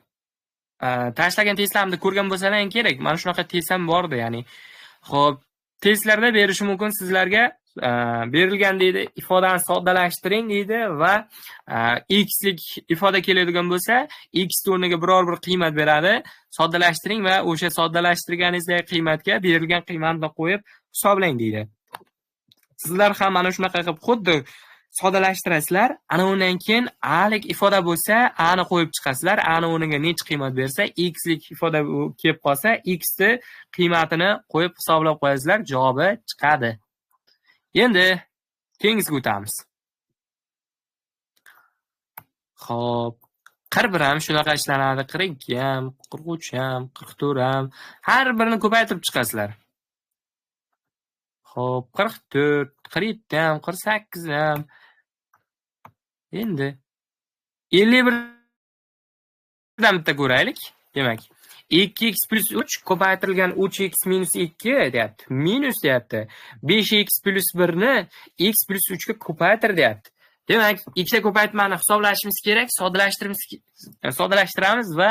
S1: tashlagan testlarimda ko'rgan bo'lsalaring kerak. Mana shunaqa test ham bordi, ya'ni. Xo'p, testlarda berishi mumkin sizlarga berilgan deydi, ifodani soddalashtiring deydi va x lik ifoda keladigan bo'lsa, x o'rniga biror bir qiymat beradi. Soddalashtiring va o'sha soddalashtirganingizdagi qiymatga berilgan qiymatni qo'yib hisoblang deydi. Sizlar ham mana shunaqa qilib xuddi soddalashtirasizlar. Ana undan keyin a lik ifoda bo'lsa, a ni qo'yib chiqasizlar. A ni o'rniga necha qiymat bersa, x lik ifoda kelib qolsa, x ni qiymatini qo'yib hisoblab qo'yasizlar, javobi chiqadi. Endi keyingisiga o'tamiz. Xo'p, 41 ham shunaqa ishlanadi, 42 ham, 43 ham, 44 ham, har birini ko'paytirib chiqasizlar. Xo'p, 44, 47 ham, 48 ham. Endi 51 dan bitta ko'raylik. Demak, 2x plus 3 ko'paytirilgan 3x minus 2 deyapti. Minus deyapti. 5x plus 1 ni x plus 3 ga ko'paytir deyapti. Demak, ikkita ko'paytmani hisoblashimiz kerak, soddalashtiramiz va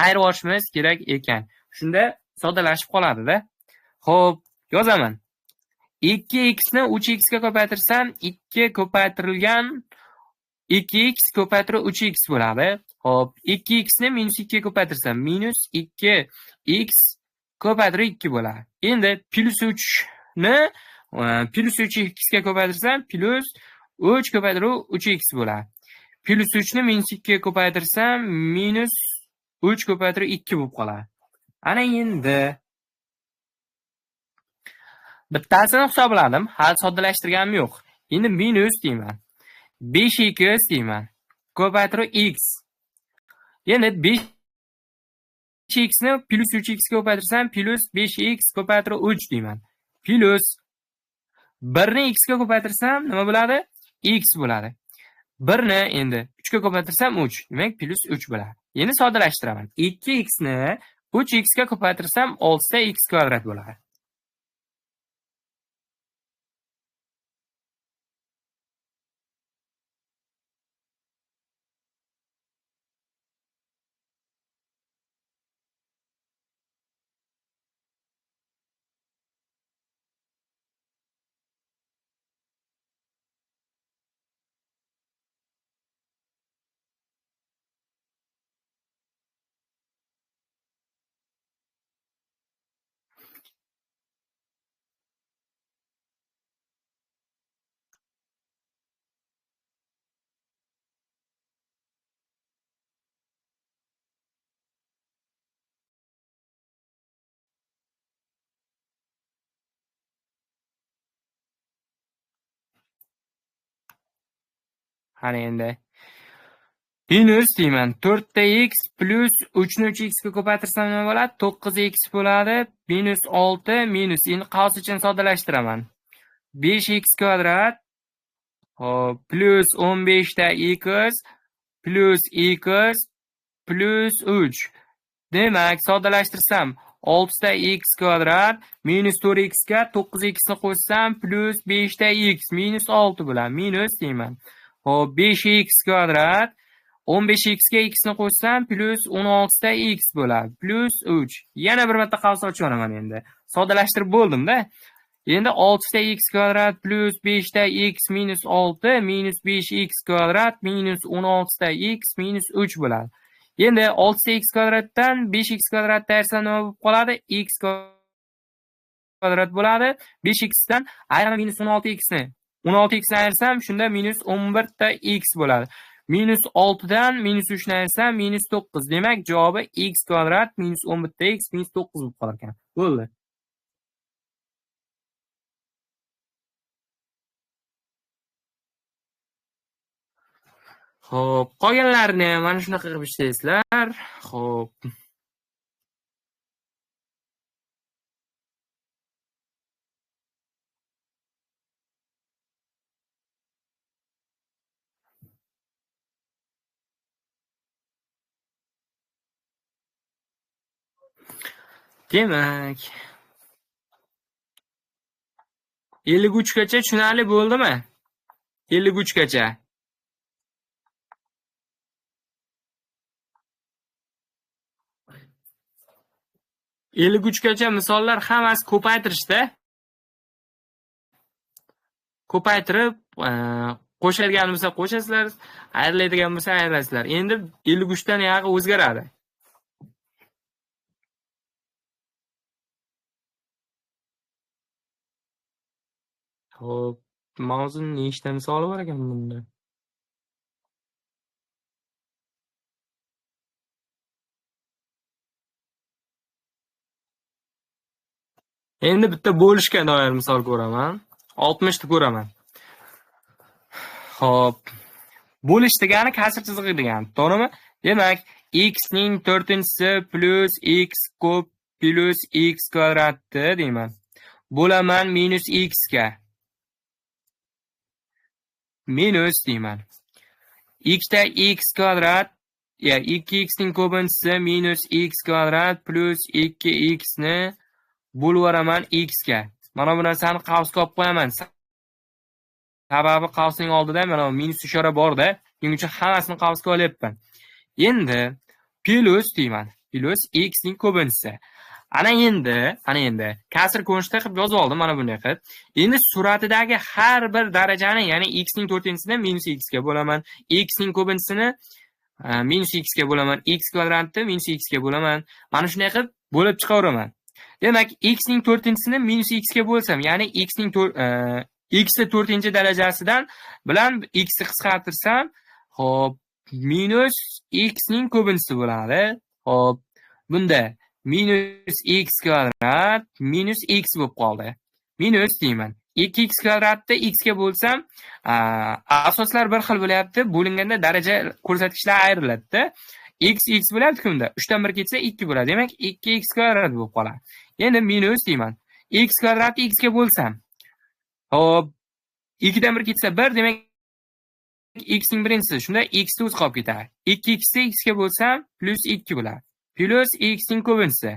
S1: ayirib olishimiz kerak ekan. Shunda soddalashib qoladi-da. Xo'p, yozaman. 2x ni 3x ga ko'paytirsam, 2 ko'paytirilgan 2x ko'paytirib 3x bo'ladi. Xo'p, 2x ni minus 2 ga ko'paytirsam, minus 2x Ko'paytirib 2 bo'ladi. Endi plus 3 ni plus 3 x ga ko'paytirsam plus 3 ko'paytirib 3x bo'ladi. Plus 3 ni minus 2 ga ko'paytirsam minus 3 ko'paytirib 2 bo'lib qoladi. Ana endi bittasini hisobladim, hali soddalashtirganim yo'q. Endi minus deyman. 5x deyman. Ko'paytirib x. Endi 5x ni plus 3x ko'paytirsam plus 5x ko'paytirib 3 deyman. Plus 1 ni x ga ko'paytirsam nima bo'ladi? X bo'ladi. 1 ni endi 3 ga ko'paytirsam 3, demak plus 3 bo'ladi. Endi soddalashtiraman. 2x ni 3x ga ko'paytirsam 6x kvadrat bo'ladi. Ana endi minus deyman. 4x plus 3 ni 3x ga ko'paytirsam nima bo'ladi? 9x bo'ladi. Minus 6 minus. Endi qavs ichini soddalashtiraman. 5x kvadrat hop plus 15 ta x plus x plus 3. Demak, soddalashtirsam 6 ta x kvadrat minus 4x ga 9x ni qo'shsam plus 5 ta x minus 6 bo'ladi. Minus deyman. Hop, 5x kvadrat 15x ga x ni qo'shsam plus 16 ta x bo'ladi. Plus 3. Yana bir marta qavs ochib yuboraman endi. Soddalashtirib bo'ldim-da. Endi 6 ta x kvadrat plus 5 ta x minus 6 minus 5x kvadrat minus 16 ta x minus 3 bo'ladi. Endi 6 ta x kvadratdan 5x kvadratni ayirsam nima bo'lib qoladi? X kvadrat bo'ladi. 5x dan ayiraman minus 16x ni. 16x ni ayirsam shunda minus 11 ta x bo'ladi. Minus 6 dan minus 3 ni ayirsam minus 9. Demak, javobi x kvadrat minus 11 ta x minus 9 bo'lib qolar ekan. Bo'ldi. Xo'p, qolganlarini ham mana shunaqa qilib ishlaysizlar. Xo'p. Demak, 53 gacha tushunarli bo'ldimi? 53 gacha. Gacha misollar hammasi ko'paytirishda. Ko'paytirib, qo'shadigan bo'lsa qo'shasizlar, ayriladigan bo'lsa ayrilasizlar. Endi 53 dan yog'i o'zgaradi. Xo'p, mavzuning nechta misoli bor ekan bunda? Endi bitta bo'lishga doir misol ko'raman. 60 ta ko'raman. Xo'p, bo'lish degani kasr chizig'i degani, to'g'rimi? Demak, x ning 4-chisi plus x kub plus x kvadratni deyman. Bo'laman minus x ga. Minus deyman. X ta x kvadrat, ya 2x ning ko'pinchisi minus x kvadrat plus 2x ni bo'lib yuboraman x ga. Mana bu narsani qavsga olib qo'yaman. Sababi qavsning oldida mana bu minus ishora bor-da. Shuning uchun hammasini qavsga olyapman. Endi plus deyman. Plus x ning ko'pinchisi. Ana endi kasr ko'rinishda qilib yozib oldim mana bunday qilib. Endi suratidagi har bir darajani, ya'ni x ning 4-chisini minus x ga bo'laman, x ning ko'pinchisini minus x ga bo'laman, x kvadratni minus x ga bo'laman. Mana shunday qilib bo'lib chiqaveraman. Demak, x ning to'rtinchisini minus x ga bo'lsam, ya'ni x ning x ni to'rtinchi darajasidan bilan x ni qisqartirsam, xo'p, minus x ning ko'pinchisi bo'ladi. Xo'p, bunda minus x kvadrat minus x bo'lib qoldi. Minus deyman. 2x kvadratni x ga bo'lsam, asoslar bir xil bo'lyapti, bo'linganda daraja ko'rsatkichlar ayriladi-da. X x bo'lyapti bunda. 3 dan 1 ketsa 2 bo'ladi. Demak, 2x kvadrat bo'lib qoladi. Endi minus deyman. X kvadratni x ga bo'lsam, xo'p, 2 dan 1 ketsa 1, demak x ning birinchisi. Shunda x ni o'zi qolib ketadi. 2x ni x ga bo'lsam plus 2 bo'ladi. Plus x ning ko'pinchisi.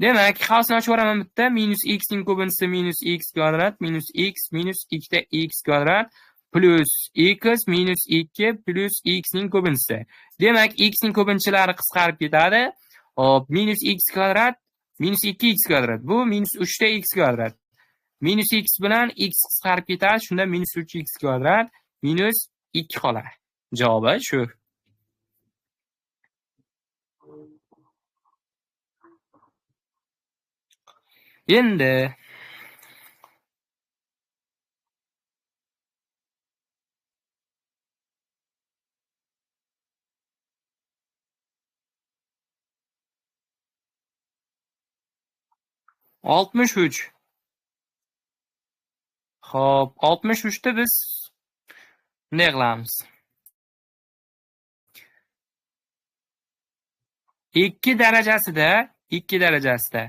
S1: Demak, xavfni ochib yuboraman bitta. Minus x ning ko'pinchisi minus x kvadrat minus x minus 2 ta x kvadrat plus x minus 2 plus x ning ko'pinchisi. Demak, x ning ko'pinchilari qisqarib ketadi. Hop, minus x kvadrat minus 2x kvadrat. Bu minus 3 ta x kvadrat. Minus x bilan x qisqarib ketadi. Shunda minus 3x kvadrat minus 2 qoladi. Javobi shu. Endi 63. Xo'p, 63 ta biz bunday qilamiz. 2 darajasida, 2 darajasida.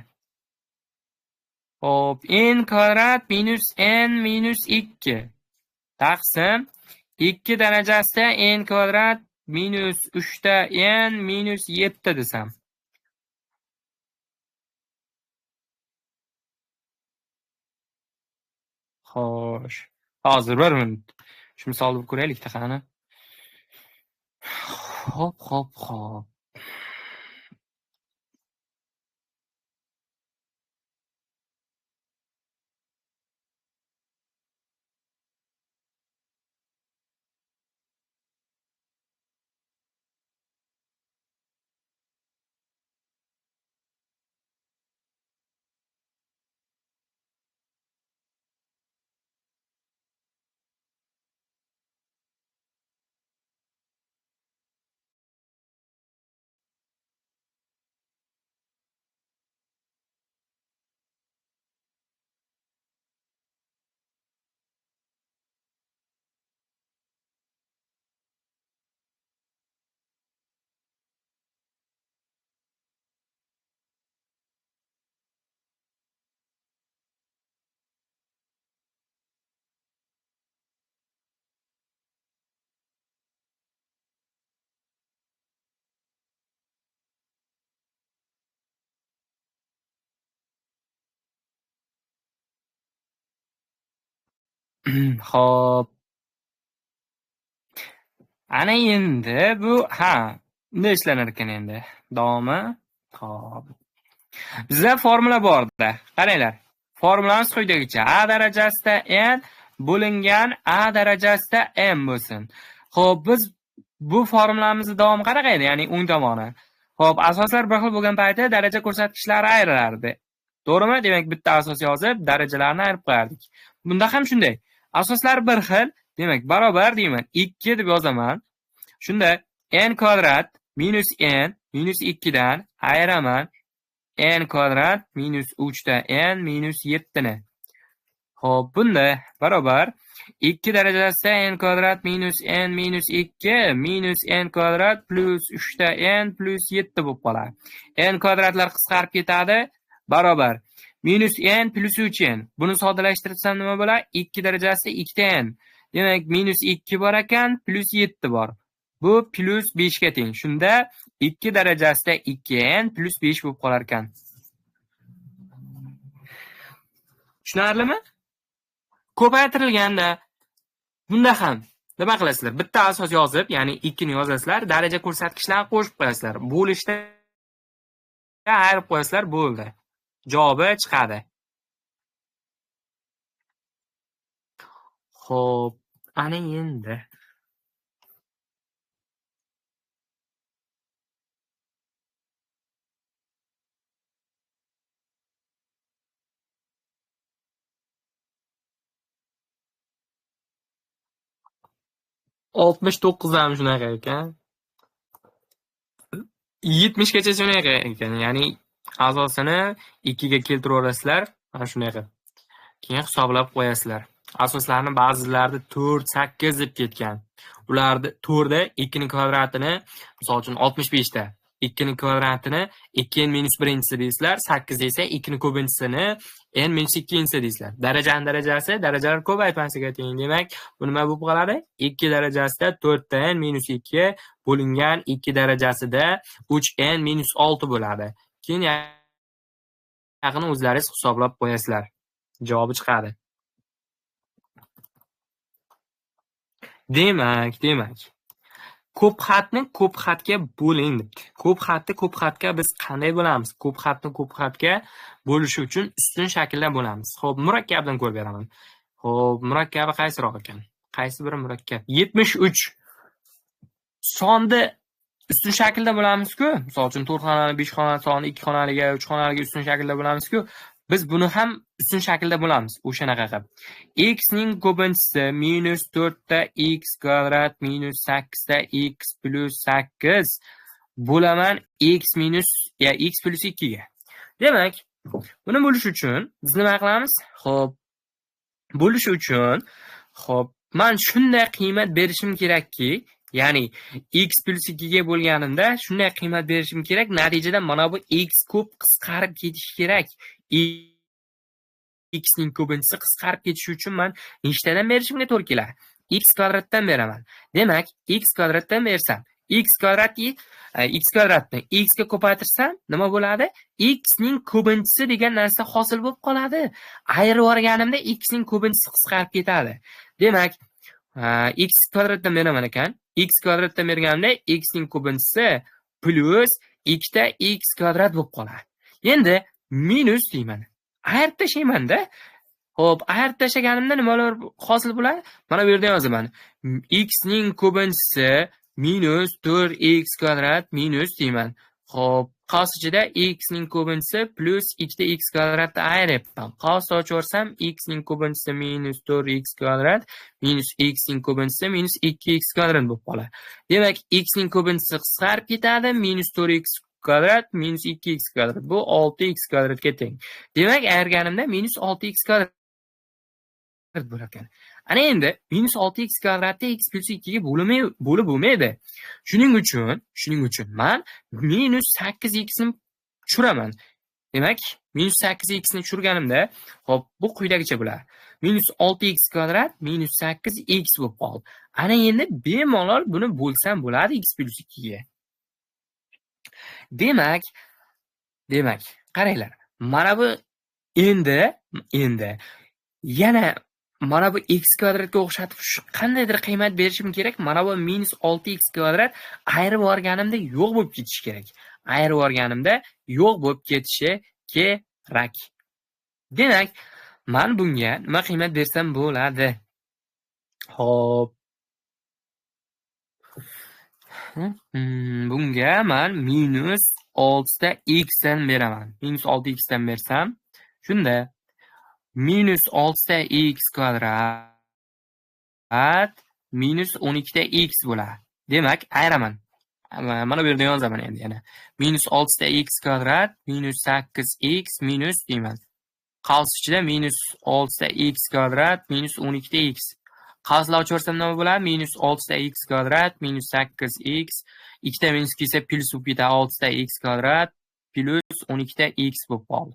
S1: Xo'p, n kvadrat minus n minus 2 taqsim 2 darajasida n kvadrat minus 3 ta n minus 7 desam. Xo'sh. Hozir bir minut. Shu misolni ko'raylik qani. Xo'p, xo'p, xo'p. Xo'p. Ana endi bu, ha, bunday ishlanar ekan endi. Davomi. Xo'p. Bizda formula bor-da. Qaranglar. Formulamiz quyidagicha. A darajasida n bo'lingan A darajasida m bo'lsin. Xo'p, biz bu formulamizni davomi qanaqa edi? Ya'ni o'ng tomoni. Xo'p, asoslar bir xil bo'lgan paytda daraja ko'rsatkichlari ayrilardi. To'g'rimi? Demak, bitta asos yozib, darajalarni ayirib qo'yardik. Bunda ham shunday. Asoslar bir xil, demak, barobar deyman. 2 deb yozaman. Shunda n kvadrat minus n minus 2 dan ayiraman. N kvadrat minus 3 ta n minus 7 ni. Xo'p, bunda barobar 2 darajasida n kvadrat minus n minus 2 minus n kvadrat plus 3 ta n plus 7 bo'lib qoladi. N kvadratlar qisqarib ketadi. Barobar minus n plus 3n. Buni soddalashtirsam nima bo'ladi? 2 darajasida 2 ta n. Demak, minus 2 bor ekan, plus 7 bor. Bu plus 5 ga teng. Shunda 2 darajasida 2n plus 5 bo'lib qolar ekan. Tushunarlimi? Ko'paytirilganda bunda ham nima qilasizlar? Bitta asos yozib, ya'ni 2 ni yozasizlar, daraja ko'rsatkichlarini qo'shib qo'yasizlar. Bo'lishda ayirib qo'yasizlar, bo'ldi. Javobi chiqadi. Xo'p, ana endi 69 ham shunaqa ekan. 70 gacha shunaqa ekan. Ya'ni asosini 2 ga keltiraverasizlar, mana shunaqa. Keyin hisoblab qo'yasizlar. Asoslarni ba'zilarida 4, 8 deb ketgan. Ularni 4 da 2 ning kvadratini, misol uchun 65 ta 2 ning kvadratini 2 n minus birinchisi deysizlar, 8 esa 2 ning ko'pinchisini n minus ikkinchisi deysizlar. Darajani darajasi darajalar ko'paytmasiga teng. Demak, bu nima bo'lib qoladi? 2 darajasida 4 ta n minus 2 bo'lingan 2 darajasida 3 n minus 6 bo'ladi. Keyin yaqin o'zlaringiz hisoblab qo'yasizlar. Javobi chiqadi. Demak, ko'p xatni ko'p xatga bo'ling debdi. Ko'p xatni ko'p xatga biz qanday bo'lamiz? Ko'p xatni ko'p xatga bo'lishi uchun ustun shaklda bo'lamiz. Xo'p, murakkabdan ko'rib beraman. Xo'p, murakkabi qaysiroq ekan? Qaysi biri murakkab? 73 sonni ustun shaklda bo'lamiz-ku. Misol uchun 4 xonali, 5 xonali sonni 2 xonaliga, 3 xonaliga ustun shaklda bo'lamiz-ku. Biz buni ham ustun shaklda bo'lamiz, o'shanaqa qilib. X ning ko'pinchisi minus 4 ta x kvadrat minus 8 ta x plus 8 bo'laman x minus ya x plus 2 ga. Demak, buni bo'lish uchun biz nima qilamiz? Xo'p, bo'lish uchun, xo'p, men shunday qiymat berishim kerakki, ya'ni x plus 2 ga bo'lganimda shunday qiymat berishim kerak, natijada mana bu x ko'p qisqarib ketishi kerak. X ning ko'pinchisi qisqarib ketishi uchun men nechtadan berishimga to'g'ri keladi? X kvadratdan beraman. Demak, x kvadratdan bersam, x kvadratni x kvadratni x ga ko'paytirsam nima bo'ladi? X ning ko'pinchisi degan narsa hosil bo'lib qoladi. Ayirib yuborganimda x ning ko'pinchisi qisqarib ketadi. Demak, x kvadratdan beraman ekan. X kvadratdan berganimda x ning ko'pinchisi plus 2 ta x kvadrat bo'lib qoladi. Endi minus deyman. Ayirib tashlayman-da. Xo'p, ayirib tashlaganimda nimalar hosil bo'ladi? Mana bu yerda yozaman. X ning ko'pinchisi minus 4x kvadrat minus deyman. Xo'p, qavs ichida x ning ko'pinchisi plus 2 ta x kvadratni ayiryapman. Qavs ochib yuborsam x ning ko'pinchisi minus 4x kvadrat minus x ning ko'pinchisi minus 2x kvadrat bo'lib qoladi. Demak, x ning ko'pinchisi qisqarib ketadi, minus 4x kvadrat minus 2x kvadrat. Bu 6x kvadratga teng. Demak, ayirganimda minus 6x kvadrat bo'lar ekan. Ana endi minus 6x kvadratni x plus 2 ga bo'lib bo'lmaydi. Shuning uchun men minus 8x ni tushiraman. Demak, minus 8x ni tushirganimda, xo'p, bu quyidagicha bo'ladi. Minus 6x kvadrat minus 8x bo'lib qoldi. Ana endi bemalol buni bo'lsam bo'ladi x plus 2 ga. Demak, qaranglar. Mana bu endi yana mana bu x kvadratga o'xshatib shu qandaydir qiymat berishim kerak. Mana bu minus 6x kvadrat ayirib yuborganimda yo'q bo'lib ketishi kerak. Ayirib yuborganimda yo'q bo'lib ketishi kerak. Demak, men bunga nima qiymat bersam bo'ladi? Xo'p. Bunga men minus 6 ta x dan beraman. Minus 6x dan bersam, shunda minus 6 ta x kvadrat minus 12 ta x bo'ladi. Demak, ayiraman. Mana bu yerda yozaman endi yana. Minus 6 ta x kvadrat minus 8x minus deyman. Qavs ichida minus 6 ta x kvadrat minus 12 ta x. Qavslar ochib yuborsam nima bo'ladi? Minus 6 ta x kvadrat minus 8x. 2 ta minus kelsa plus bo'lib ketadi. 6 ta x kvadrat plus 12 ta x bo'lib qoldi.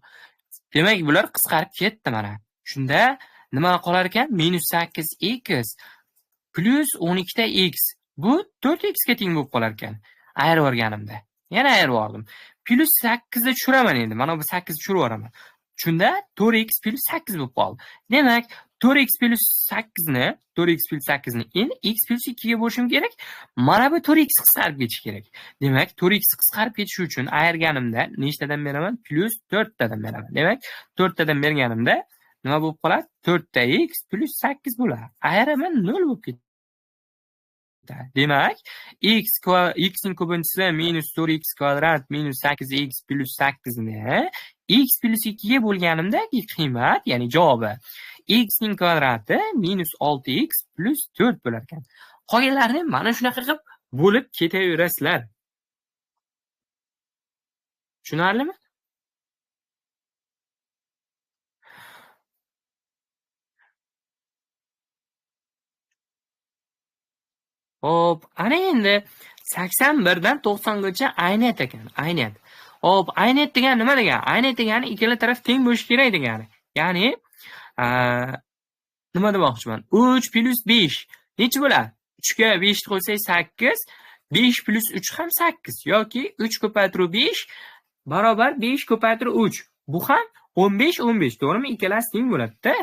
S1: Demak, bular qisqarib ketdi mana. Shunda nima qolar ekan? Minus 8x plus 12 ta x. Bu 4x ga teng bo'lib qolar ekan. Ayirib yuborganimda. Yana ayirib yubordim. Plus 8 ni tushiraman endi. Mana bu 8 ni tushirib yuboraman. Shunda 4x plus 8 bo'lib qoldi. Demak, 4x plus 8 ni, 4x plus 8 ni endi x plus 2 ga bo'lishim kerak. Mana bu 4x qisqarib ketishi kerak. Demak, 4x qisqarib ketishi uchun ayirganimda nechtadan beraman? Plus 4 tadan beraman. Demak, 4 tadan berganimda nima bo'lib qoladi? 4 ta x plus 8 bo'ladi. Ayiraman 0 bo'lib ketadi. Demak, x ning ko'pinchisi minus 4x kvadrat minus 8x plus 8 ni x plus 2 ga bo'lganimdagi qiymat, ya'ni javobi x ning kvadrati minus 6x plus 4 bo'lar ekan. Qolganlarini mana shunaqa qilib bo'lib ketaverasizlar. Tushunarlimi? Xo'p, ana endi 81 dan 90 gacha ayniyat ekan, ayniyat. Xo'p, ayniyat degani nima degani? Ayniyat degani ikkala taraf teng bo'lishi kerak degani. Ya'ni, nima demoqchiman? 3 + 5 necha bo'ladi? 3 ga 5 ni qo'ysak 8, 5 + 3 ham 8 yoki 3 ko'paytiruv 5 barobar 5 ko'paytiruv 3. Bu ham 15, 15, to'g'rimi? Ikkalasi teng bo'ladi-da.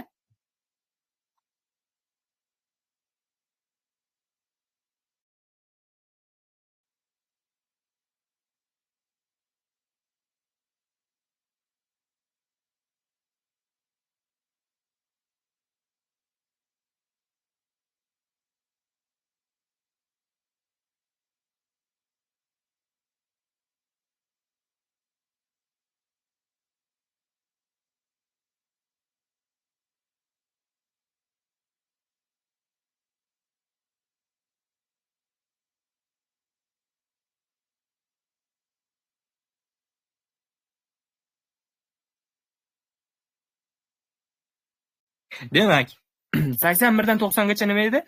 S1: Demak, 81 dan 90 gacha nima edi?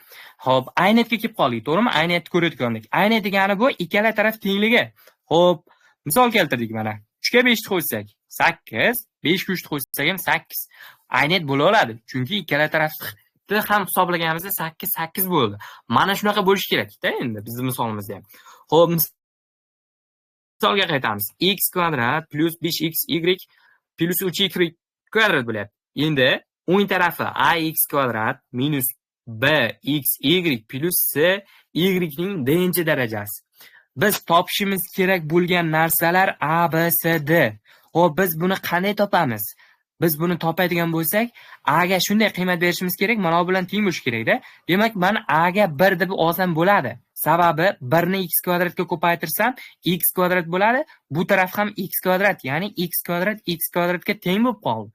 S1: Xo'p, ayniyatga kelib qoldik, to'g'rimi? Ayniyatni ko'rayotgandik. Ayniyat degani bu ikkala taraf tengligi. Xo'p, misol keltirdik mana. 3 ga 5 ni qo'ysak 8, 5 ga 3 ni qo'ysak ham 8. Ayniyat bo'la oladi, chunki ikkala tarafni ham hisoblaganimizda 8 8 bo'ldi. Mana shunaqa bo'lishi kerak-da endi bizning misolimizda ham. Xo'p, misolga qaytamiz. X kvadrat plus 5xy plus 3y kvadrat bo'lyapti. Endi o'ng tarafi ax kvadrat minus bxy plus c y ning d-inchi darajasi. Biz topishimiz kerak bo'lgan narsalar a, b, c, d. Xo'p, biz buni qanday topamiz? Biz buni topadigan bo'lsak, a ga shunday qiymat berishimiz kerak, mana bu bilan teng bo'lishi kerak-da. Demak, men a ga 1 deb olsam bo'ladi. Sababi 1 ni x kvadratga ko'paytirsam x kvadrat bo'ladi. Bu taraf ham x kvadrat, ya'ni x kvadrat x kvadratga teng bo'lib qoldi.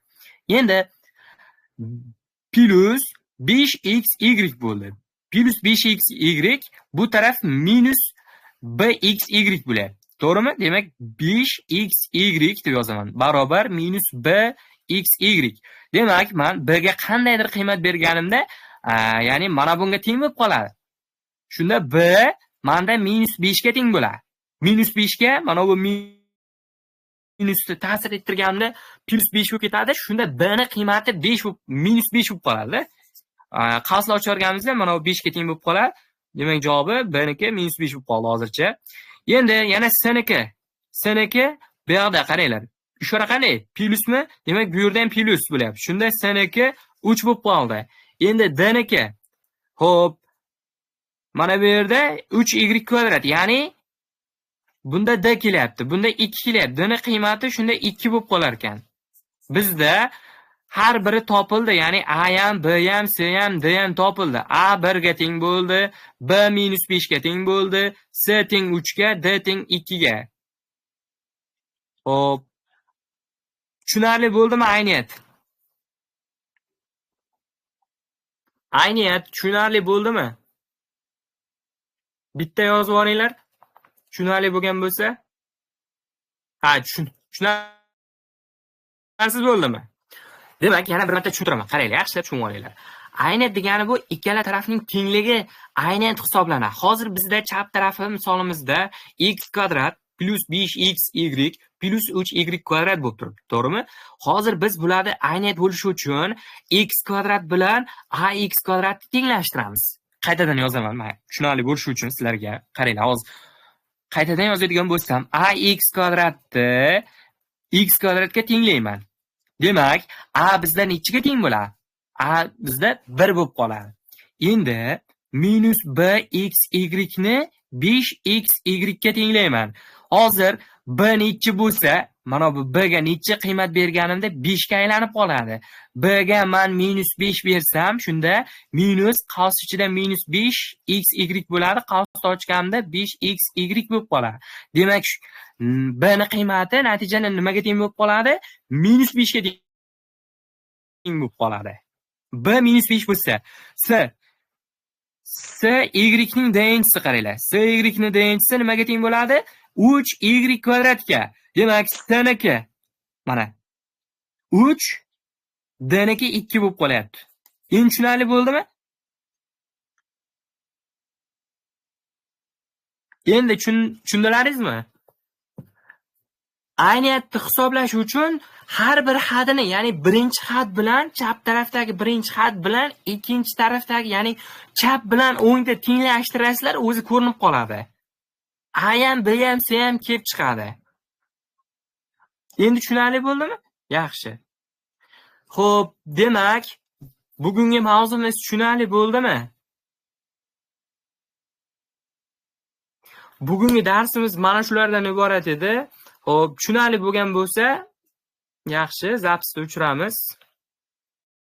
S1: Endi plus 5xy bo'ldi. Plus 5xy bu taraf minus bxy bo'ladi. To'g'rimi? Demak, 5xy deb yozaman. Barobar minus bxy. Demak, men b ga qandaydir qiymat berganimda, ya'ni mana bunga teng bo'lib qoladi. Shunda b menda minus 5 ga teng bo'ladi. Minus 5 ga mana bu minusni ta'sir ettirganimda plus 5 bo'lib ketadi. Shunda b ni qiymati 5 bo'lib, minus 5 bo'lib qoladi. Qavslar ochib yuborganimizda mana bu 5 ga teng bo'lib qoladi. Demak, javobi b niki minus 5 bo'lib qoldi hozircha. Endi yana c niki. C niki bu yoqda qaranglar. Ishora qanday? Plusmi? Demak, bu yerda ham plus bo'lyapti. Shunda c niki 3 bo'lib qoldi. Endi d niki. Xo'p. Mana bu yerda 3y kvadrat, ya'ni bunda d kelyapti, bunda 2 kelyapti. D ni qiymati shunda 2 bo'lib qolar ekan. Bizda har biri topildi, ya'ni a ham, b ham, c ham, d ham topildi. A 1 ga teng bo'ldi, b minus 5 ga teng bo'ldi, c teng 3 ga, d teng 2 ga. Xo'p. Tushunarli bo'ldimi ayniyat? Ayniyat tushunarli bo'ldimi? Bitta yozib olinglar. Tushunarli bo'lgan bo'lsa, ha, tushunarsiz bo'ldimi? Demak, yana bir marta tushuntiraman. Qaranglar, yaxshilab tushunib olinglar. Ayniyat degani bu ikkala tarafning tengligi ayniyat hisoblanadi. Hozir bizda chap tarafi misolimizda x kvadrat plus 5xy plus 3y kvadrat bo'lib turibdi, to'g'rimi? Hozir biz bularni ayniyat bo'lishi uchun x kvadrat bilan ax kvadratni tenglashtiramiz. Qaytadan yozaman, men tushunarli bo'lishi uchun sizlarga. Qaranglar, hozir qaytadan yozadigan bo'lsam, ax kvadratni x kvadratga tenglayman. Demak, a bizda nechiga teng bo'ladi? A bizda 1 bo'lib qoladi. Endi minus bxy ni 5xy ga tenglayman. Hozir b nechi bo'lsa, mana bu b ga necha qiymat berganimda 5 ga aylanib qoladi. B ga men minus 5 bersam, shunda minus qavs ichida minus 5xy bo'ladi. Qavs ochganimda 5xy bo'lib qoladi. Demak, b ni qiymati natijada nimaga teng bo'lib qoladi? Minus 5 ga teng bo'lib qoladi. B minus 5 bo'lsa, S y ning d-inchisi qaranglar. S y ning d-inchisi nimaga teng bo'ladi? 3y kvadratga. Demak, S niki mana 3, D niki 2 bo'lib qolyapti. Endi tushunarli bo'ldimi? Endi tushundilaringizmi? Ayniyatni hisoblash uchun har bir hadini, ya'ni birinchi had bilan chap tarafdagi birinchi had bilan ikkinchi tarafdagi, ya'ni chap bilan o'ngni tenglashtirasizlar, o'zi ko'rinib qoladi. A ham, B ham, C ham kelib chiqadi. Endi tushunarli bo'ldimi? Yaxshi. Xo'p, demak, bugungi mavzumiz tushunarli bo'ldimi? Bugungi darsimiz mana shulardan iborat edi. Xo'p, tushunarli bo'lgan bo'lsa, yaxshi, zapisni o'chiramiz.